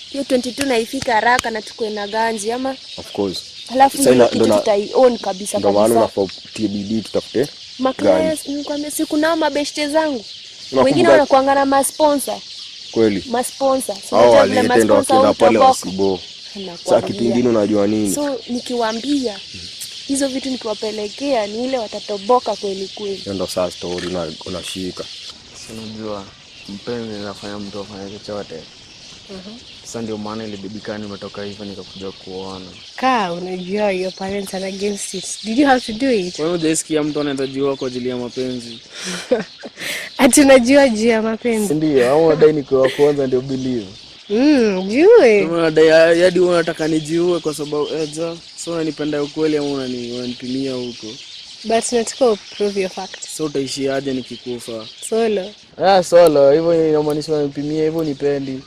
S6: Hiyo 22 naifika haraka na tukue na ganji ama?
S16: Of course.
S6: Halafu hiyo kitu tutaion kabisa.
S16: Ndio maana unafaa utie bidii tutafute.
S6: Maklaya, nikwambia siku nao mabeshte zangu. Wengine wanakuanga na ma sponsor.
S16: Kweli.
S6: Ma sponsor.
S16: Hao walete ndio wakienda pale wasibo. Sasa kitu kingine unajua nini?
S6: So nikiwaambia hizo vitu nikiwapelekea ni ile watatoboka kweli kweli.
S16: Hiyo ndio sasa story unashika.
S5: Si unajua mpenzi anafanya mtu afanye chochote. Sasa ndio maana ilibidi nimetoka hivyo nikakuja kuona.
S1: Kaa unajua your parents are against it. Did you have to do it?
S5: Wewe hujasikia mtu anaweza jiua kwa ajili ya mapenzi?
S1: Ati unajua juu ya mapenzi?
S5: Ndio, au unadai ni kwa kwanza ndio believe.
S1: Jue.
S5: Unadai hadi wewe unataka nijiue kwa sababu eja. So unanipenda ukweli au unanipimia huko?
S1: But nataka prove your fact.
S5: So utaishi aje nikikufa?
S1: Solo.
S5: Ah, solo. Hivyo inamaanisha unanipimia hivyo nipendi.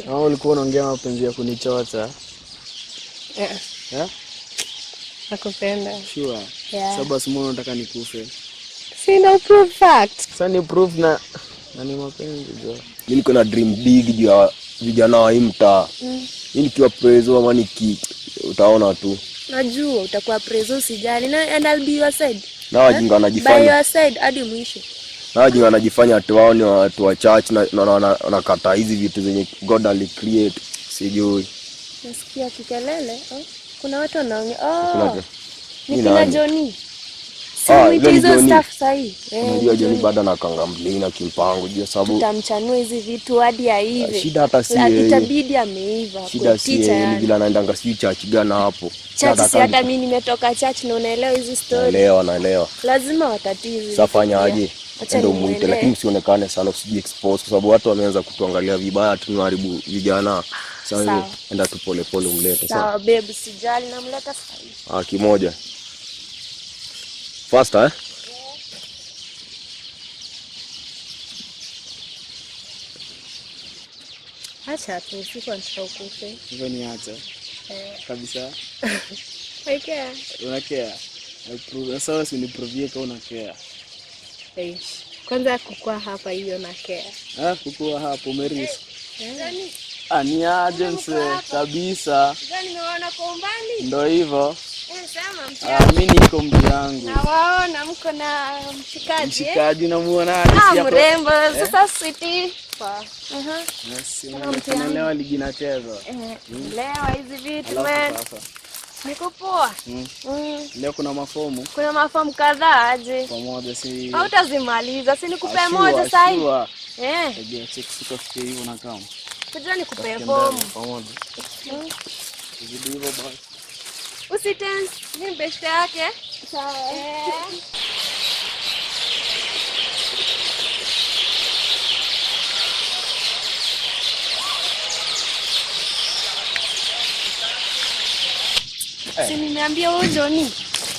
S5: Au ulikuwa unaongea mapenzi ya kunichocha?
S1: Yeah.
S5: Yeah?
S1: Nakupenda.
S5: Sure.
S1: Yeah.
S5: Sasa basi mbona unataka nikufe?
S1: Sina proof fact.
S5: Sasa ni proof na ni mapenzi jo.
S16: Mimi niko na dream big juu ya vijana wa hii mtaa. Mimi nikiwa prezo ama niki utaona tu.
S1: Najua utakuwa prezo, usijali. Na and I'll be your side.
S16: Na wajinga wanajifanya.
S1: By your side hadi mwisho.
S16: Na wajinga wanajifanya watu wao ni watu wa church na wanakataa hizi vitu zenye God ali create. Sijui.
S1: Nasikia kikelele. Oh, kuna watu wanaongea. Oh. Ni
S16: Ni
S1: kina
S16: nani?
S1: Johnny.
S16: Ah,
S1: Si
S16: yule ni
S1: hizo
S16: Johnny.
S1: staff sahi. Eh,
S16: Unajua Johnny bado anakanga mlina kimpango juu sababu
S1: tutamchanua hizi vitu hadi aive.
S16: Shida hata si yeye.
S1: Itabidi ameiva.
S16: Shida si
S1: teacher
S16: yeye, ni
S1: yani.
S16: vile anaendanga sijui church gani hapo.
S1: Church si hata mimi nimetoka church na unaelewa hizi story.
S16: Naelewa, naelewa.
S1: Lazima watatize.
S16: Sasa fanya aje?
S1: Acha
S16: Ndio muite,
S1: nimwendee.
S16: lakini usionekane sana, usiji expose kwa sababu watu wameanza kutuangalia vibaya, tunaharibu vijana. Sasa
S1: Sawa.
S16: enda tu pole pole umlete sawa.
S1: Sawa babe, sijali namleta sasa hivi.
S16: Ah, kimoja. Faster eh?
S8: Acha tu, sikuwa nataka ukufe.
S5: Hivyo niache.
S8: Eh.
S5: Kabisa.
S8: I care.
S5: Una care. Sasa si uniprovie kama una care.
S8: Eish. Kwanza kukua hapa hiyo na care.
S5: Ah, kukua hapo umerisk.
S8: Eh.
S5: Ah, ni aje mse kabisa.
S6: Nimewaona kwa umbali.
S5: Ndio hivyo.
S6: Eh, sema
S5: Ah, mimi niko mtu yangu.
S6: Nawaona mko na mshikaji.
S5: Mshikaji unamuona aje?
S6: Ah,
S5: Si hapo-
S6: mrembo.
S5: Eh?
S6: Sasa sweetie. Aha.
S5: Yes,
S6: Kama mtu yangu.
S5: unaelewa ligi inachezwa.
S6: Eh, lewa hizi vitu
S5: Alafu
S6: man.
S5: sasa.
S6: Niko poa.
S5: Leo kuna mafomu
S6: Kuna mafomu kadhaa aje.
S5: pamoja si
S6: Hautazimaliza, si nikupe
S5: Ashua,
S6: moja sasa hivi.
S5: ashua.
S6: Eh,
S5: Ege, check sikafike hivyo na kama.
S6: kuja nikupe
S5: Tafike
S6: fomu.
S5: mbele, Pamoja. Zidi hivyo basi.
S6: Usitense, mimi ni beshte yake. Sawa. Eh. Si nimeambia huyu Johnny.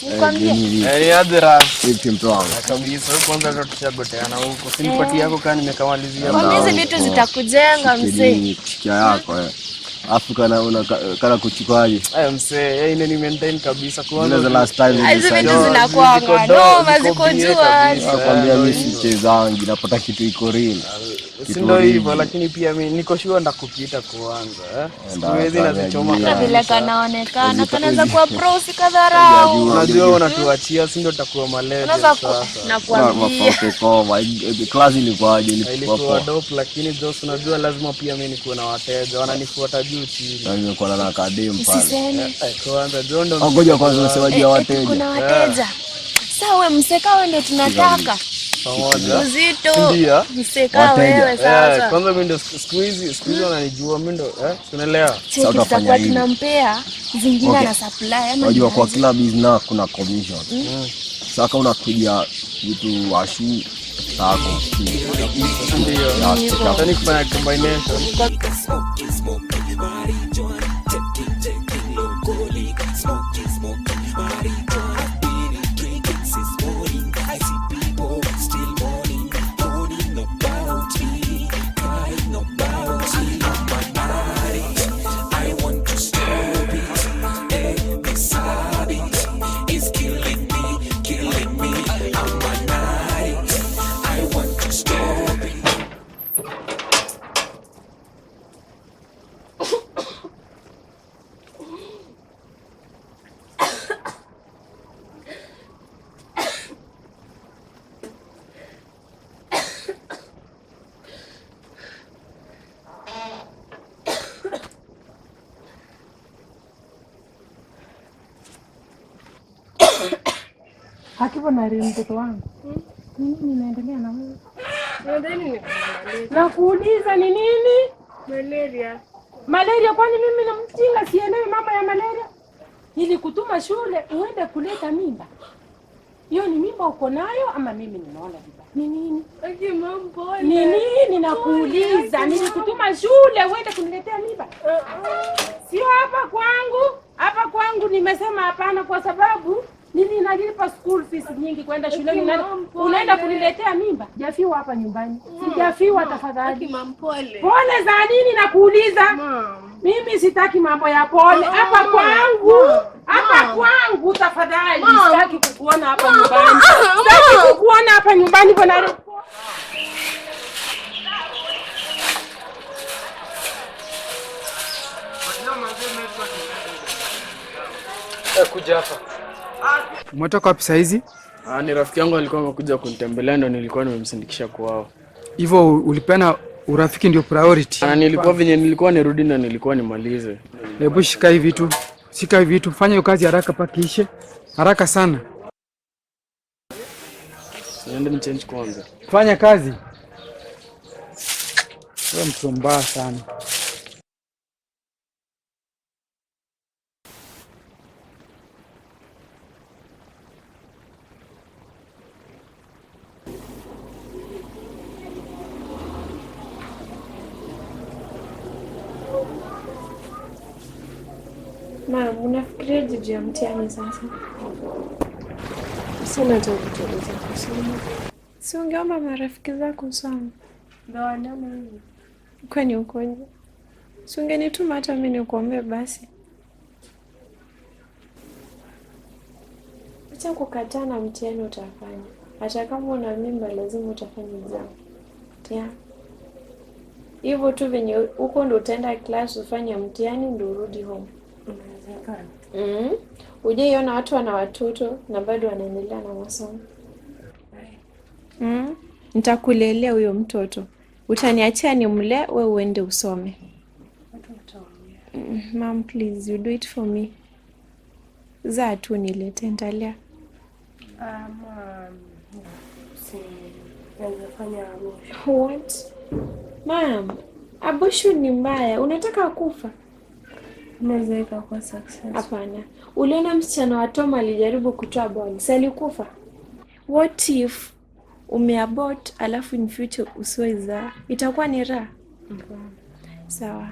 S6: Nikwambie.
S5: Eh, ni aje ras.
S16: Vipi mtu wangu?
S5: Kabisa, huko kwanza ndo tushagoteana huko. Si nipatie yako kama nimekamalizia.
S6: Kwambia hizi vitu zitakujenga mzee.
S16: Kushikia yako eh. Afu kana una kana kuchukaje?
S5: Eh, mzee, eh, ile ni maintain kabisa kwanza.
S16: Ile the last time
S6: Hizi vitu zinakuanga noma, ziko juu aje.
S16: Nakwambia mimi sichezangi, napata kitu iko real.
S5: Si ndio hivyo, lakini pia mimi niko sure ndakupita kwanza eh. Siku hizi nazichoma
S6: Hata vile
S5: kabisa.
S6: kanaonekana kanaweza kuwa pro usikadharau.
S5: Unajua unatuachia, si ndio tutakuwa malezi
S6: Unaweza
S5: sasa.
S6: nakwambia.
S16: Class ilikuwaje? Ilikuwa
S5: Ilikuwa
S16: poa.
S5: dope, lakini Jos, unajua lazima pia mimi nikuwe na wateja wananifuata juu chini.
S16: Na nimekuwa na kadem pale.
S6: Usiseme.
S5: Eh, kwanza John ndo
S16: Oh, ngoja kwanza unasema juu ya wateja.
S6: Kuna wateja. Sawa we mseka wewe ndio tunataka.
S5: Pamoja.
S6: Uzito.
S5: Ndio.
S6: Mseka wewe sasa.
S5: Eh, kwanza mimi ndo siku hizi wananijua mimi ndo eh, si unaelewa?
S6: Cheki tutakuwa tunampea zingine
S16: Okay.
S6: ana supply ama
S16: Unajua kwa
S6: ni
S16: kila business kuna commission.
S6: Mm.
S16: Sasa kama unakuja vitu washu sako.
S5: Ndio. Yaani kufanya combination.
S9: I want to stop it. Eh, this habit is killing me, killing me. I'm an addict. I want to stop it.
S3: Hakipo na mtoto wangu. Ni nini inaendelea na wewe?
S1: Nadhani ni malaria.
S3: Nakuuliza ni nini?
S1: Malaria.
S3: Malaria? Kwani mimi na mjinga sielewi mambo ya malaria? Nilikutuma shule uende kuleta mimba. Hiyo ni mimba uko nayo ama mimi nimeona vibaya? Ni nini?
S1: Aki mom, pole.
S3: Ni nini nakuuliza?
S1: Pole,
S3: Nilikutuma shule uende kuniletea mimba. Sio hapa kwangu. Hapa kwangu nimesema hapana kwa sababu nili nalipa school fees nyingi kwenda shuleni.
S1: Aki mom, pole.
S3: Unaenda kuniletea mimba? Sijafiwa hapa nyumbani. Sijafiwa tafadhali.
S1: Aki mom, pole.
S3: Pole za nini nakuuliza? Mimi sitaki mambo ya pole hapa kwangu. Hapa kwangu tafadhali. Sitaki kukuona hapa nyumbani. Sitaki kukuona hapa nyumbani bwana.
S4: Kuja hapa. Umetoka wapi saa hizi?
S5: Ah, ni rafiki yangu alikuwa amekuja kunitembelea ndo nilikuwa nimemsindikisha kwao.
S4: Hivyo ulipeana urafiki ndio priority.
S5: Na nilikuwa venye nilikuwa nirudi na nilikuwa nimalize.
S4: Hebu shika hivi vitu. Shika hivi vitu, fanya hiyo kazi haraka paka ishe. Haraka sana.
S5: Niende ni change kwanza.
S4: Fanya kazi. Wewe mtu mbaya sana.
S6: Mam, unafikiriaje juu ya mtihani sasa?
S1: Sina cha kutueleza kusoma.
S6: Si ungeomba marafiki zako usome?
S1: Ndio wanaona hivi.
S6: Kwani ukoje? Si ungenituma hata mimi nikuombee basi. Acha kukataa na mtihani utafanya. Hata kama una mimba lazima utafanya exam. Yeah. Hivyo tu venye huko ndo utaenda class ufanye mtihani ndo urudi home.
S1: Inawezekana.
S6: Hujaiona watu wana watoto na bado wanaendelea na masomo. Nitakulelea huyo mtoto. Utaniachia nimlee, we uende usome.
S1: Watu wataongea.
S6: Mom, please, you do it for me. Zaa tu nilete, nitalea.
S1: Ama si naweza fanya abortion.
S6: What? Mom, abortion ni mbaya. Unataka kufa?
S1: Inaweza ikakuwa success.
S6: Hapana. Uliona msichana wa Tom alijaribu kutoa ball, si alikufa? What if umeabort alafu in future usiwahi zaa? Itakuwa ni raha. Sawa.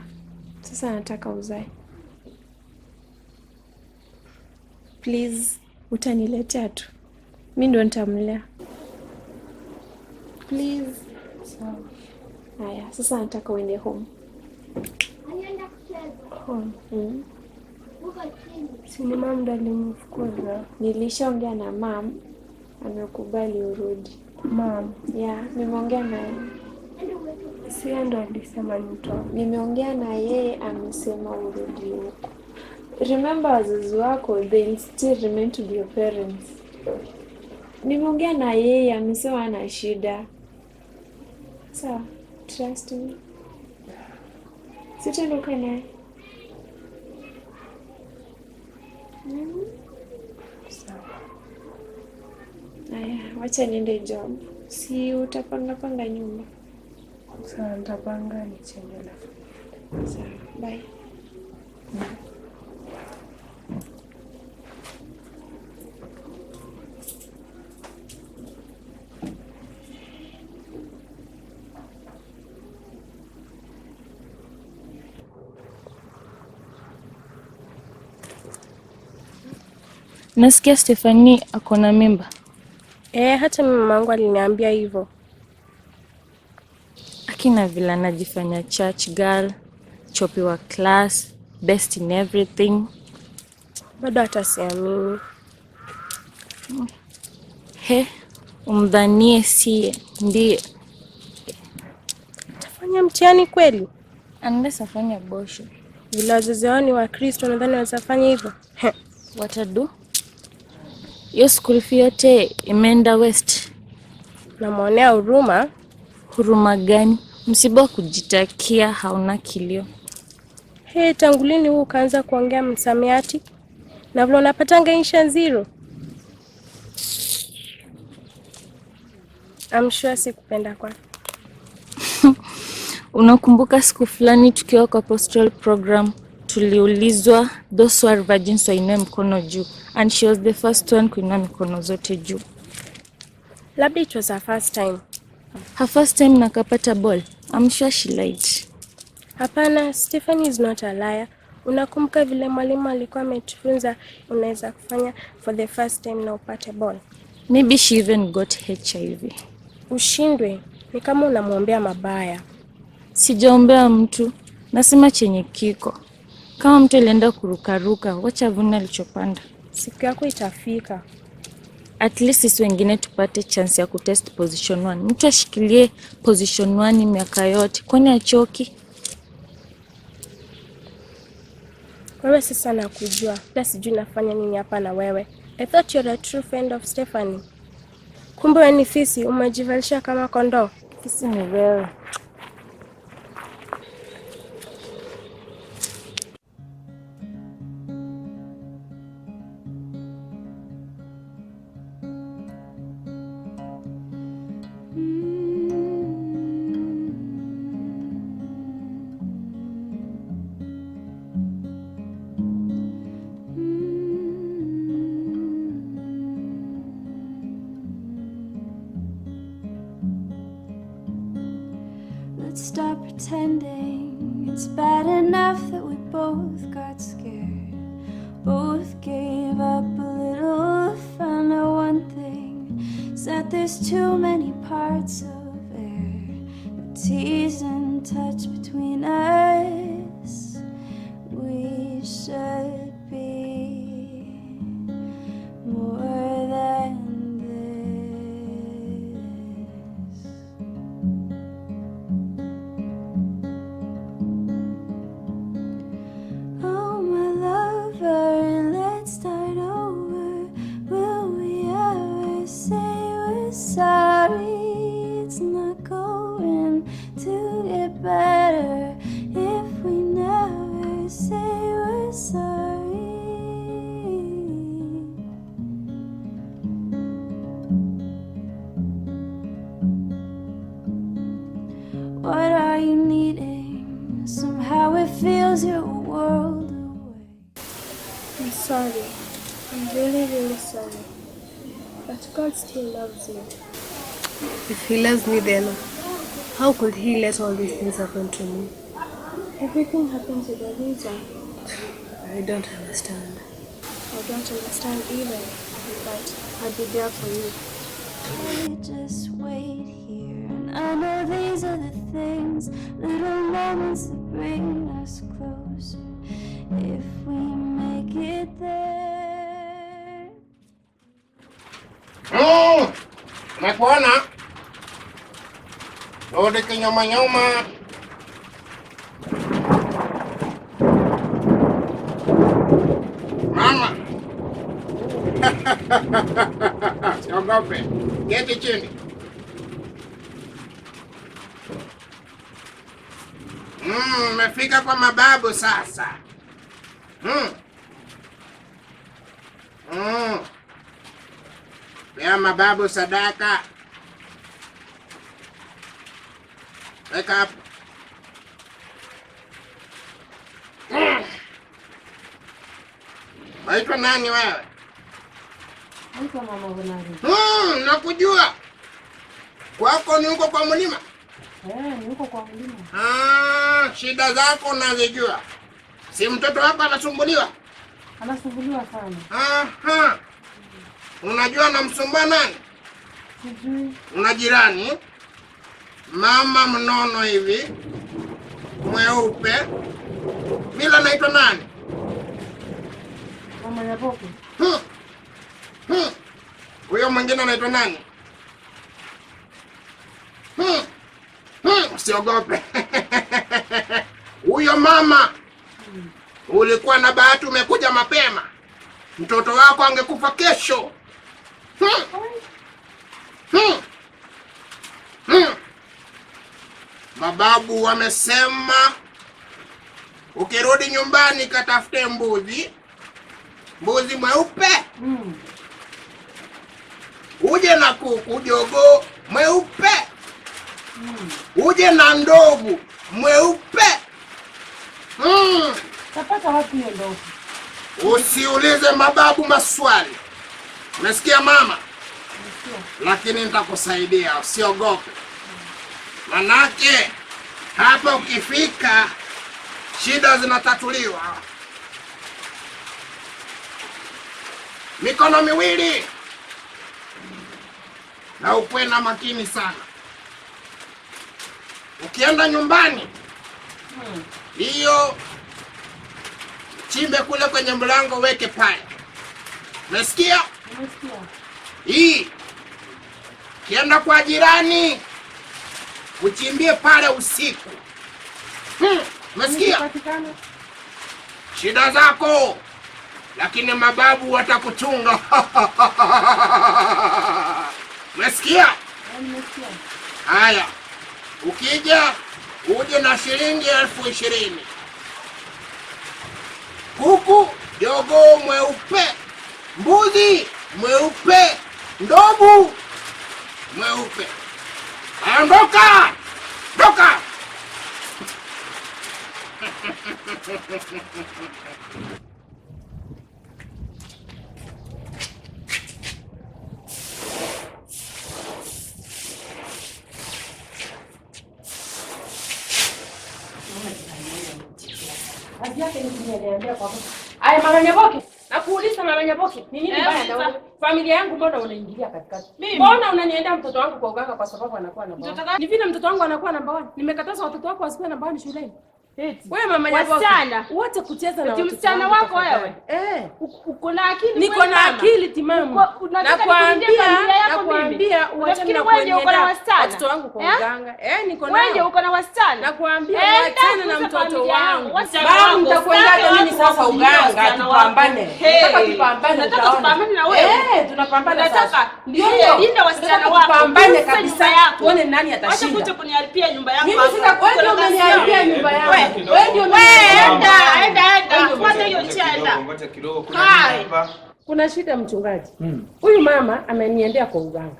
S6: Sasa nataka uzae. Please, utaniletea tu. Mi ndo nitamlea. Please.
S1: Sawa.
S6: Haya, sasa nataka uende home.
S12: Alienda kucheza
S1: Home.
S12: Huko chini.
S1: Si ni mom ndo alinifukuza.
S6: Nilishaongea na mam, amekubali urudi.
S1: Mom.
S6: Yeah, nimeongea na yeye.
S1: Si yeye ndo alisema nitoke.
S6: Nimeongea na yeye, amesema urudi huko. Remember wazazi wako, they still remain to be your parents. Nimeongea na yeye, amesema ana shida. Sawa, trust me. Sitaondoka naye.
S1: Sawa.
S6: Aya, wacha niende job. Si utapanga panga nyumba.
S1: Sawa, nitapanga nichange alafu.
S6: Sawa, bye.
S7: Nasikia Stefani ako na mimba.
S1: Eh, hata mimi mamangu aliniambia hivyo.
S7: Akina vile anajifanya church girl, chopi wa class, best in everything.
S1: Bado hata siamini.
S7: He, umdhanie siye ndiye.
S1: Tafanya mtihani kweli?
S7: Unless afanye abortion.
S1: Vile wazazi wao ni Wakristo, nadhani watafanya hivyo.
S7: Watadu? Hiyo school fee yote imeenda waste.
S1: Namwonea huruma.
S7: Huruma gani? Msiba wa kujitakia hauna kilio.
S1: He, tangu lini huu ukaanza kuongea msamiati? Na vile unapatanga insha zero. I'm sure sikupenda kwake.
S7: Unakumbuka siku fulani tukiwa kwa pastoral program tuliulizwa those who are virgins wainue mkono juu, and she was the first one kuinua mikono zote juu.
S1: Labda it was her first time.
S7: Her first time na akapata ball. I'm sure she lied.
S1: Hapana, Stephanie is not a liar. Unakumbuka vile mwalimu alikuwa ametufunza unaweza kufanya for the first time na upate ball.
S7: Maybe she even got HIV.
S1: Ushindwe ni kama unamwombea mabaya.
S7: Sijaombea mtu, nasema chenye kiko. Kama mtu alienda kurukaruka, wacha avune alichopanda.
S1: Siku yako itafika.
S7: At least sisi wengine tupate chance ya kutest position 1. Mtu ashikilie position 1 miaka yote, kwani achoki?
S1: Wewe sasa nakujua. Hata sijui nafanya nini hapa na wewe. I thought you're a true friend of Stephanie. Kumbe wewe ni fisi, umejivalisha kama kondoo.
S17: Fisi ni wewe.
S18: Let's stop pretending it's bad enough that we both got scared. Both gave up a little, found out one thing is that there's too many parts of air. The tease and touch between us. We should be more than this. Oh, my lover, let's start over. Will we ever say we're sorry? It's not going to get better if we never say we're sorry. What are you needing? Somehow it feels you're a world away.
S8: I'm sorry. I'm really, really sorry. But God still loves you.
S1: If he loves me then, how could he let all these things happen to me?
S8: Everything happens with a reason.
S1: I don't understand.
S8: I don't understand either, but I'll be there for you.
S18: We just wait here, and I know these are the things, little moments that bring us closer. If we make it there.
S19: Nakuona rudi kinyuma nyuma. Mama, siogope, keti chini. Umefika kwa mababu sasa. Pea mababu sadaka. Wake up. Waitwa nani wewe?
S3: Naitwa Mama Honari.
S19: Nakujua. Kwako ni huko kwa mlima?
S3: Ni huko kwa mlima.
S19: Shida zako nazijua. Si mtoto wako anasumbuliwa?
S3: Anasumbuliwa sana.
S19: Aha. Unajua namsumbua nani?
S3: Sijui.
S19: Una jirani mama mnono hivi mweupe vile, anaitwa nani?
S3: Mama Nyaboke.
S19: Huyo mwingine anaitwa nani? Usiogope. Huyo mama ulikuwa na bahati, umekuja mapema. Mtoto wako angekufa kesho. Mababu wamesema ukirudi nyumbani katafute mbuzi, mbuzi mweupe, uje na kuku jogoo mweupe, uje na ndovu mweupe.
S3: Tapata wapi hiyo ndovu?
S19: Usiulize mababu maswali. Unasikia mama? Lakini nitakusaidia, usiogope. Manake hapa ukifika shida zinatatuliwa. Mikono miwili na ukuwe na makini sana. Ukienda nyumbani hiyo chimbe kule kwenye mlango, weke pale. Unasikia?
S3: Nimesikia.
S19: Hii kienda kwa jirani uchimbie pale usiku. Umesikia?
S3: Nikipatikana.
S19: Shida zako, lakini mababu watakuchunga. Umesikia? Haya, ukija uje na shilingi 20,000. Kuku jogoo mweupe, mbuzi mweupe, ndovu mweupe. Ondoka! Toka!
S3: Kazi yake ni kuniambia kwa. Aya, Mama Nyaboke, nakuuliza Mama Nyaboke, ni nini baya na wewe? Familia yangu mbona unaingilia katikati? Mbona unaniendea mtoto wangu kwa uganga kwa sababu anakuwa namba 1? Ni vile mtoto wangu anakuwa namba 1. Nimekataza watoto wako wasikuwe namba 1 shuleni. Wewe Mama Nyaboke,
S6: Wasichana.
S3: wote kucheza na
S6: Eti
S3: watoto
S6: msichana
S3: wangu
S6: wako
S3: tafadhali.
S6: wewe? Uko na akili?
S3: Niko na akili timamu. Nakwambia, nakwambia uachane na
S6: wewe ndio uko na
S3: kuniendea
S6: wasichana.
S3: watoto wangu kwa
S6: Eh?
S3: uganga. Niko
S6: Wewe ndio
S3: nao.
S6: uko na wasichana.
S3: Nakwambia
S6: Enda
S3: uachane na
S6: kuuza
S3: mtoto
S6: familia yangu.
S3: wangu.
S6: Wasichana
S3: Babu,
S6: wako.
S3: nitakuendaje
S6: Sitaki
S3: mimi
S6: watu
S3: sasa
S6: wakuingilie
S3: uganga
S6: wasichana wako.
S3: tupambane.
S6: Hey.
S3: Nataka tupambane
S6: Nataka
S3: utaona.
S6: tupambane na wewe.
S3: Tunapambana
S6: Nataka
S3: sasa.
S6: ndio linda wasichana
S3: Nataka
S6: wako.
S3: Tupambane
S6: Kuuza
S3: kabisa.
S6: nyumba yako.
S3: Tuone nani
S6: Wacha
S3: atashinda.
S6: kuja kuniharibia nyumba yangu.
S3: Mimi
S6: hapa.
S3: sasa wewe ndio umeniharibia nyumba yangu. Wewe ndio
S6: Wewe enda,
S3: umeniharibia.
S6: enda, enda. Fuata hiyo njia enda.
S11: Ngoja kidogo, kuna
S6: Kai.
S11: nini hapa?
S3: Kuna shida mchungaji. Huyu mama ameniendea kwa uganga.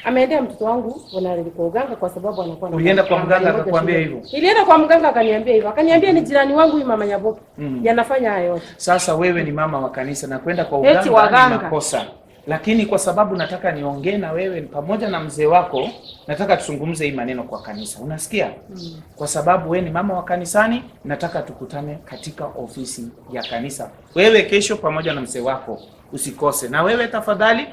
S3: Ameendea mtoto wangu wanarudi kwa uganga kwa sababu anakuwa na
S4: Ulienda kwa mganga
S3: nambari moja
S4: akakwambia
S3: shuleni.
S4: hivyo?
S3: Nilienda kwa mganga akaniambia hivyo. Akaniambia ni jirani wangu huyu mama Nyaboke. Yanafanya haya yote.
S4: Sasa wewe ni mama wa kanisa na kwenda kwa
S3: Eti
S4: uganga ni
S3: waganga.
S4: makosa, lakini kwa sababu nataka niongee na wewe pamoja na mzee wako, nataka tuzungumze hii maneno kwa kanisa, unasikia? Kwa sababu wewe ni mama wa kanisani, nataka tukutane katika ofisi ya kanisa, wewe kesho pamoja na mzee wako, usikose. Na wewe tafadhali,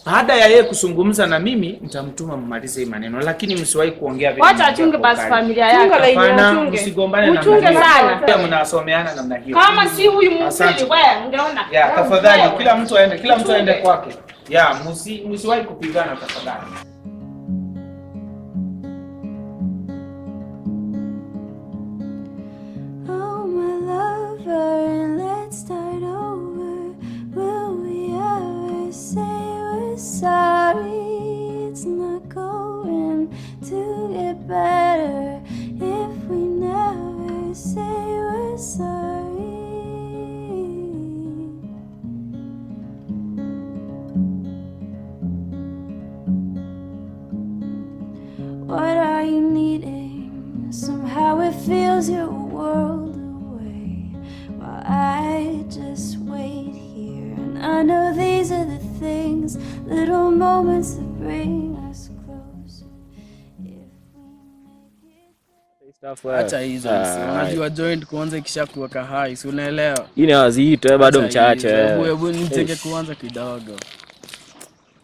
S4: baada ya yeye kuzungumza na mimi, nitamtuma mmalize hii maneno, lakini msiwahi kuongea vile
S6: Wacha
S4: mnaongea
S6: achunge
S4: kwa
S6: basi
S4: ukali.
S6: familia yake.
S4: Hapana,
S6: Chunga laini, achunge.
S4: msigombane namna
S6: Mchunge
S4: hiyo.
S6: sana.
S4: Pia mnasomeana namna hiyo.
S6: Kama si huyu mhubiri
S4: Asante.
S6: wewe ungeona.
S4: Ya, tafadhali
S6: Wewe.
S4: kila mtu aende, kila mtu aende kwake. Ya, msiwahi kupigana tafadhali.
S18: Oh, my lover, let's start over. Will we ever say we're sorry? It's not going to get better if we never say we're sorry. What are you needing? Somehow it feels you're a world away while I just wait here. And I know these are the things, little moments that bring us closer.
S5: Acha hizo msi. Unajua joint kuanza ikishakuweka hai, si unaelewa?
S10: Hii ni wazito bado
S5: Acha
S10: mchache.
S5: hizo. Hebu hebu nicheke kuanza kidogo.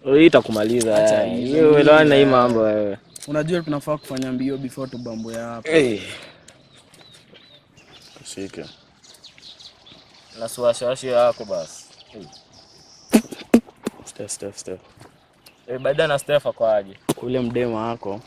S10: Hii itakumaliza.
S5: Acha hizo.
S10: Hiyo uelewane na hii mambo wewe.
S5: Unajua tunafaa kufanya mbio before tubambo ya hapa.
S10: Eh.
S5: Shika.
S10: Na suwashawashi yako basi.
S5: Step step step.
S10: Baada na Steph ako aje?
S5: Ule mdema wako.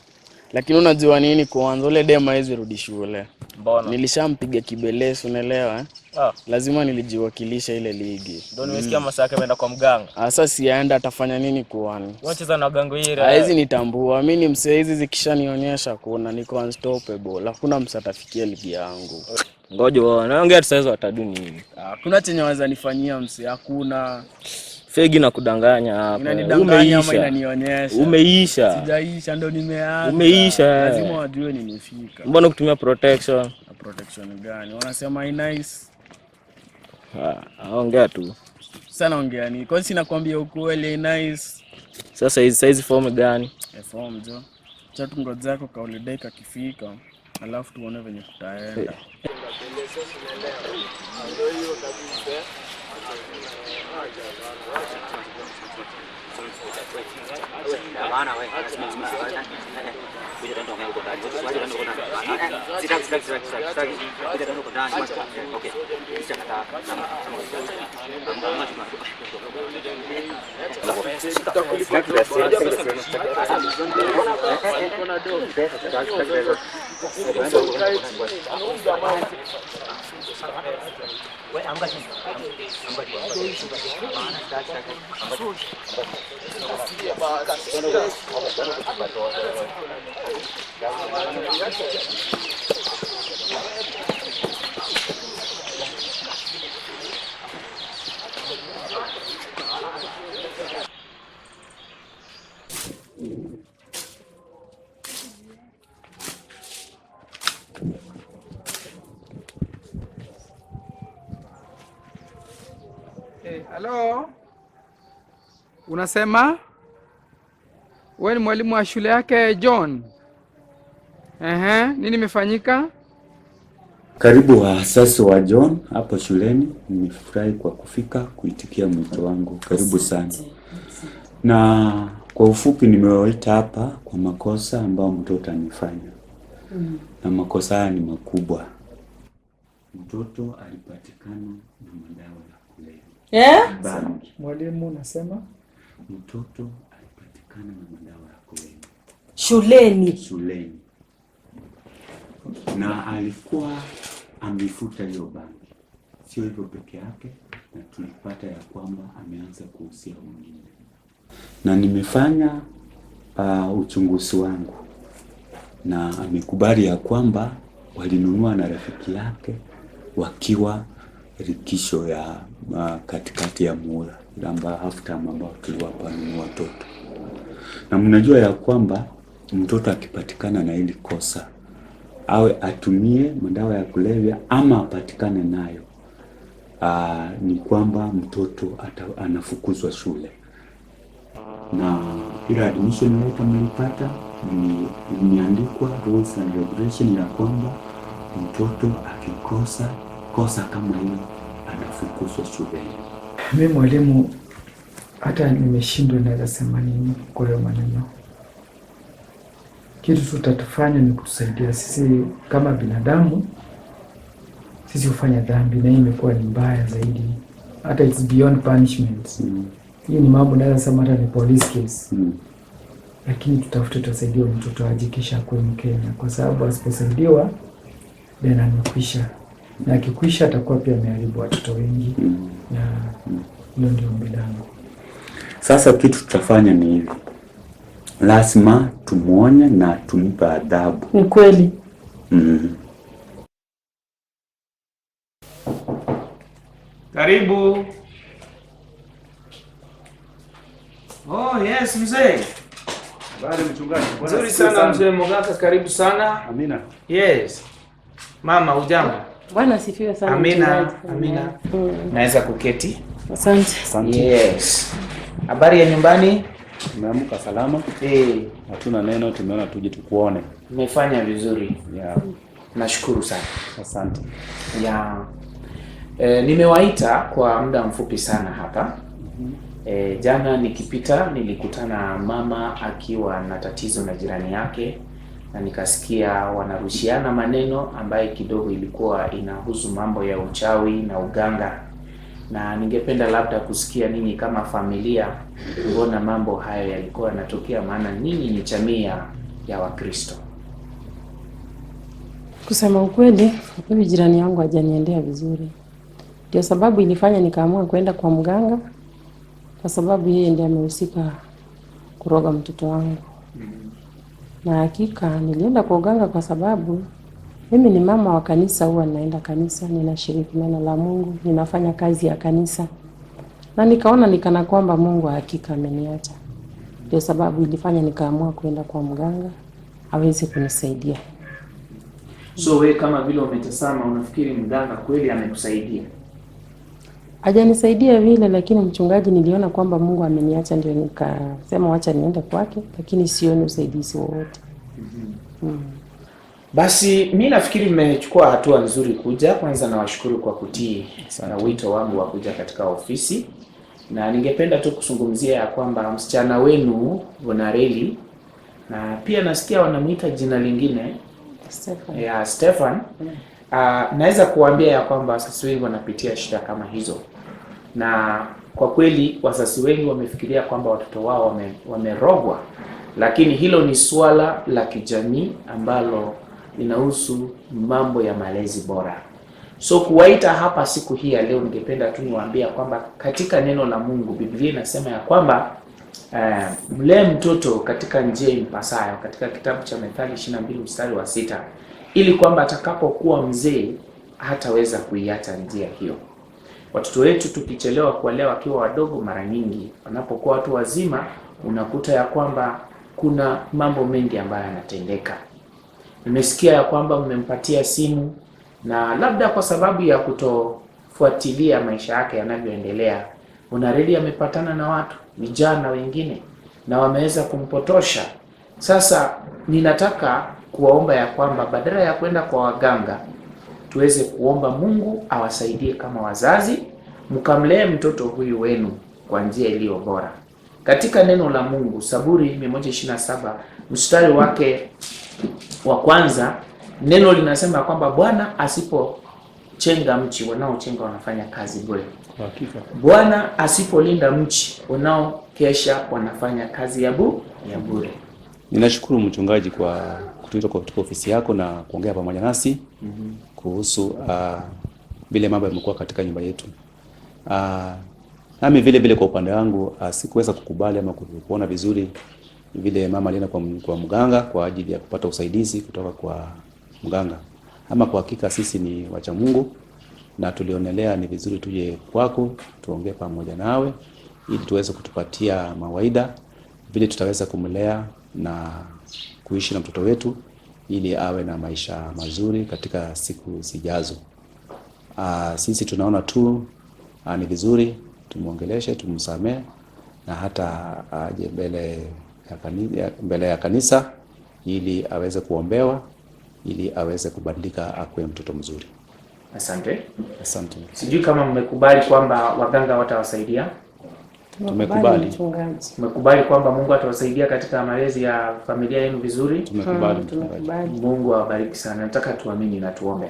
S5: Lakini unajua nini kuanza ule dema hawezi rudi shule.
S10: Mbona?
S5: Nilishampiga kibelesu unaelewa eh?
S10: Ah.
S5: Lazima nilijiwakilisha ile ligi.
S10: Ndio nimesikia masaa yake ameenda kwa mganga.
S5: Sasa siaenda atafanya nini kuani?
S10: Wewe unacheza na wagango hili.
S5: Hawezi nitambua. Mimi ni msee, hizi zikishanionyesha kuna niko unstoppable. Hakuna msee atafikia ligi yangu.
S10: Ngoja uone. Ongea tu sasa wataduni nini?
S5: Hakuna chenye waweza nifanyia msee, hakuna.
S10: Fegi na kudanganya hapa.
S5: Inanidanganya ama
S10: Umeisha.
S5: inanionyesha.
S10: Umeisha.
S5: Sijaisha ndo nimeanza.
S10: Umeisha.
S5: Lazima wajue nimefika.
S10: Mbona kutumia protection?
S5: Na protection gani? Wanasema i nice.
S10: Ah, ongea tu.
S5: Sana ongea ni. Kwa nini nakwambia ukweli i nice?
S10: Sasa hizi saizi form gani?
S5: Form jo. Cha tungoja zako ka holiday kakifika. Alafu tuone venye kutaenda.
S17: Halo, unasema wewe ni mwalimu wa shule yake John? Ehe, nini imefanyika?
S20: Karibu waasasi wa John hapo shuleni. Nimefurahi kwa kufika kuitikia mwito wangu. Karibu sana. Na kwa ufupi, nimewaita hapa kwa makosa ambayo mtoto amefanya, na makosa haya ni makubwa. Mtoto alipatikana na madawa ya kulevya.
S14: Eh?
S20: Bangi.
S17: Mwalimu, unasema
S20: mtoto alipatikana na madawa ya kulevya
S21: shuleni,
S20: shuleni, na alikuwa amefuta hiyo bangi. Sio hivyo peke yake, na tulipata ya kwamba ameanza kuhusia wengine, na nimefanya uchunguzi wangu na amekubali ya kwamba walinunua na rafiki yake wakiwa rikisho ya katikati ya muhula ambayo half term ambao tuliwapa ni watoto, na mnajua ya kwamba mtoto akipatikana na hili kosa awe atumie madawa ya kulevya ama apatikane nayo, ni kwamba mtoto anafukuzwa shule, na ile admission letter mlipata imeandikwa rules and regulation ya kwamba mtoto akikosa kosa kama hiyo anafukuzwa shuleni.
S17: Mimi mwalimu, hata nimeshindwa naweza sema nini kwa hiyo maneno. Kitu tutatufanya ni kutusaidia sisi kama binadamu. Sisi hufanya dhambi na hii imekuwa ni mbaya zaidi, hata it's beyond punishment. Hii ni mambo naweza sema hata ni police case. Lakini tutafute, tutasaidia mtoto aje kisha akuwe Mkenya, kwa sababu asiposaidiwa then amekwisha, na akikwisha atakuwa pia ameharibu watoto wengi. Na hilo ndio ombi langu.
S20: Sasa kitu tutafanya ni hivi, lazima tumuonye na tumpe adhabu.
S21: Ni kweli.
S4: Karibu. Oh, yes mzee.
S2: Habari mchungaji. Bwana
S4: Nzuri
S2: asifiwe
S4: sana mzee Mogaka, karibu sana.
S2: Amina.
S4: Yes. Mama hujambo?
S3: Bwana asifiwe sana.
S4: Amina,
S3: mchungaji.
S4: amina. Naweza kuketi?
S3: Asante.
S2: Asante.
S4: Yes. Habari ya nyumbani?
S2: Tumeamka salama. Hatuna neno, tumeona tuje tukuone.
S4: Umefanya vizuri.
S2: Yeah.
S4: Nashukuru sana.
S2: Asante.
S4: Ya. Nimewaita kwa muda mfupi sana hapa. Jana nikipita nilikutana mama akiwa na tatizo na jirani yake, na nikasikia wanarushiana maneno ambaye kidogo ilikuwa inahusu mambo ya uchawi na uganga, na ningependa labda kusikia ninyi kama familia, mbona mambo hayo yalikuwa yanatokea, maana ninyi ni jamii ya Wakristo.
S3: Kusema ukweli, huyu jirani yangu hajaniendea vizuri, ndio sababu ilifanya nikaamua kwenda kwa mganga, kwa sababu yeye ndiye amehusika kuroga mtoto wangu. Na hakika nilienda kwa uganga kwa sababu mimi ni mama wa kanisa, huwa naenda kanisa, ninashiriki neno la Mungu, ninafanya kazi ya kanisa, na nikaona nikana kwamba Mungu hakika ameniacha. Ndio sababu ilifanya nikaamua kwenda kwa mganga aweze kunisaidia.
S4: So we kama vile umetazama, unafikiri mganga kweli amekusaidia?
S3: Hajanisaidia vile, lakini mchungaji, niliona kwamba Mungu ameniacha, ndio nikasema wacha niende kwake, lakini sioni usaidizi wowote.
S4: Basi mi nafikiri mmechukua hatua nzuri kuja. Kwanza nawashukuru kwa kutii na wito wangu wa kuja katika ofisi, na ningependa tu kuzungumzia ya kwamba msichana wenu Bonareli, na pia nasikia wanamuita jina lingine
S3: Stefan.
S4: ya Stefan. Naweza kuambia ya kwamba wazazi wengi wanapitia shida kama hizo, na kwa kweli wazazi wengi wamefikiria kwamba watoto wao wamerogwa, lakini hilo ni suala la kijamii ambalo linahusu mambo ya malezi bora. So kuwaita hapa siku hii ya leo, ningependa tu niwaambia kwamba katika neno la Mungu Biblia inasema ya kwamba mlee mtoto katika njia impasayo, katika kitabu cha Methali 22 mstari wa 6, ili kwamba atakapokuwa mzee hataweza kuiacha njia hiyo. Watoto wetu tukichelewa kuwalea wakiwa wadogo, mara nyingi wanapokuwa watu wazima, unakuta ya kwamba kuna mambo mengi ambayo yanatendeka. Nimesikia ya kwamba mmempatia simu na labda kwa sababu ya kutofuatilia maisha yake yanavyoendelea, unaredi amepatana na watu vijana wengine na wameweza kumpotosha. Sasa ninataka kuwaomba ya kwamba badala ya kwenda kwa waganga, tuweze kuomba Mungu awasaidie kama wazazi, mkamlee mtoto huyu wenu kwa njia iliyo bora. Katika neno la Mungu, Saburi 127 mstari wake wa kwanza, neno linasema kwamba Bwana asipochenga mchi, wanaochenga wanafanya kazi bure.
S2: Hakika.
S4: Bwana asipolinda mchi, wanaokesha wanafanya kazi ya bure.
S2: Ninashukuru mchungaji kwa kutuita kutoka ofisi yako na kuongea pamoja nasi kuhusu vile mambo yamekuwa katika nyumba yetu. Nami vile vile kwa upande wangu sikuweza kukubali ama kuona vizuri vile mama alienda kwa mganga kwa ajili ya kupata usaidizi kutoka kwa mganga. Ama kwa hakika sisi ni wacha Mungu na tulionelea ni vizuri tuje kwako tuongee pamoja nawe ili tuweze kutupatia mawaida vile tutaweza kumlea na kuishi na mtoto wetu ili awe na maisha mazuri katika siku zijazo. Sisi tunaona tu ni vizuri tumuongeleshe, tumsamee na hata aje mbele ya kanisa ili aweze kuombewa ili aweze kubadilika akuwe mtoto mzuri.
S4: Asante.
S2: Asante.
S4: Sijui kama mmekubali kwamba waganga watawasaidia.
S2: Tumekubali.
S4: Tumekubali kwamba Mungu atawasaidia katika malezi ya familia yenu vizuri.
S2: Tumekubali. Tumekubali.
S4: Mungu awabariki sana. Nataka tuamini na tuombe.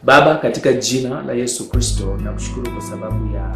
S4: Baba, katika jina la Yesu Kristo, nakushukuru kwa sababu ya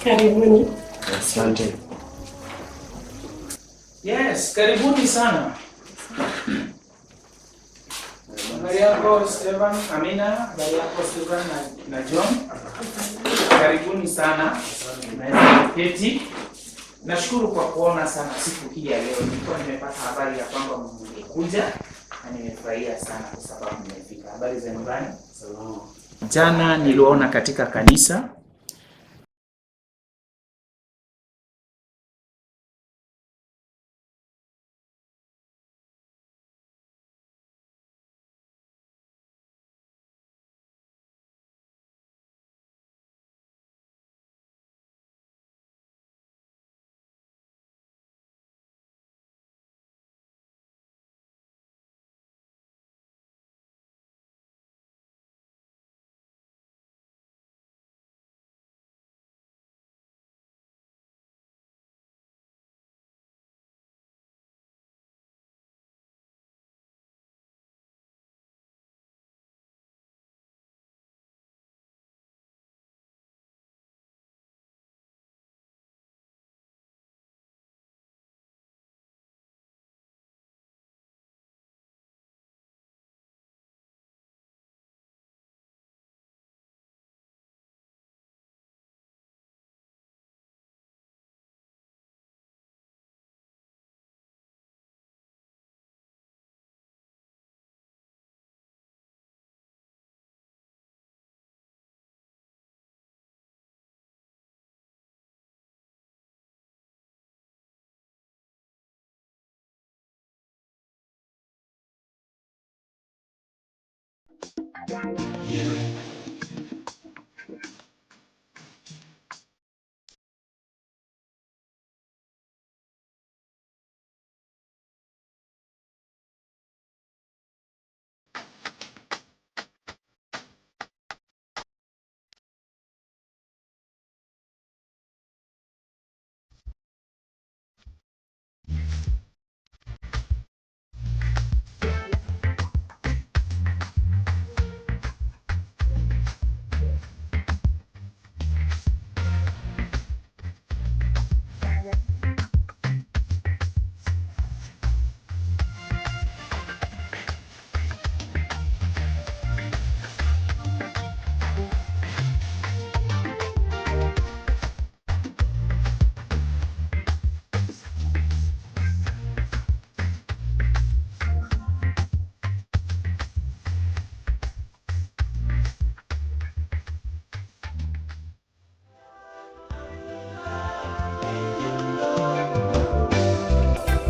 S1: Karibuni.
S5: Asante.
S4: Yes, karibuni sana. Habari yako Stefan, Amina, habari yako Stefan na John. Karibuni sana. Naweza kuketi. Nashukuru kwa kuona sana siku hii ya leo. Nilikuwa nimepata habari ya kwamba mngekuja na nimefurahia sana kwa sababu mmefika. Habari za nyumbani? Salama. Jana niliwaona katika kanisa.
S9: Yeah.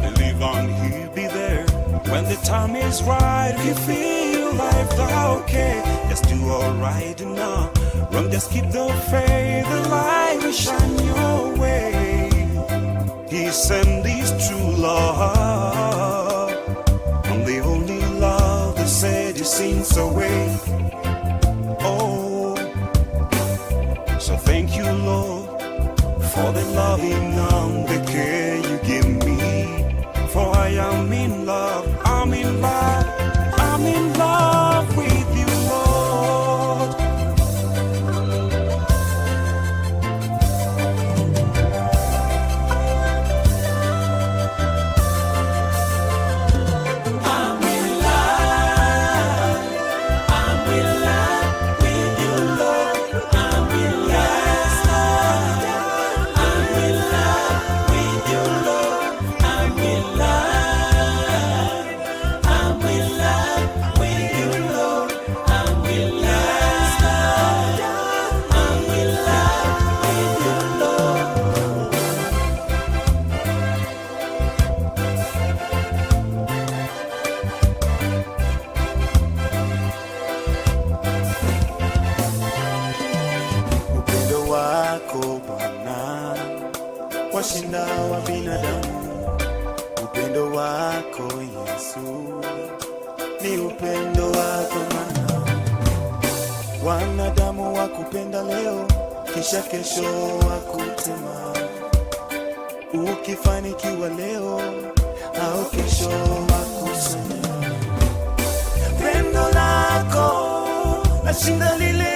S9: Believe on, he'll be there. When the time is right, you feel life okay. Just do alright now. Run, just keep the faith, the light will shine your way. He sent his true love, and the only love that said his sins away. Oh, so thank you, Lord, for the loving and the care you give me. For I am in love, I'm in love, I'm in love with you, Lord. I'm in love, I'm in love with you, Lord. I'm in love, I'm in love with you, Lord. I'm in love, I'm in love with you, Lord. I'm in love, I'm in love with you, Lord.
S15: Upendo wako Bwana washinda wa binadamu. Upendo wako Yesu ni upendo wa thamani. Wanadamu wakupenda leo, kisha kesho wakutema. Ukifanikiwa leo au kesho wakusema. Pendo lako lashinda lile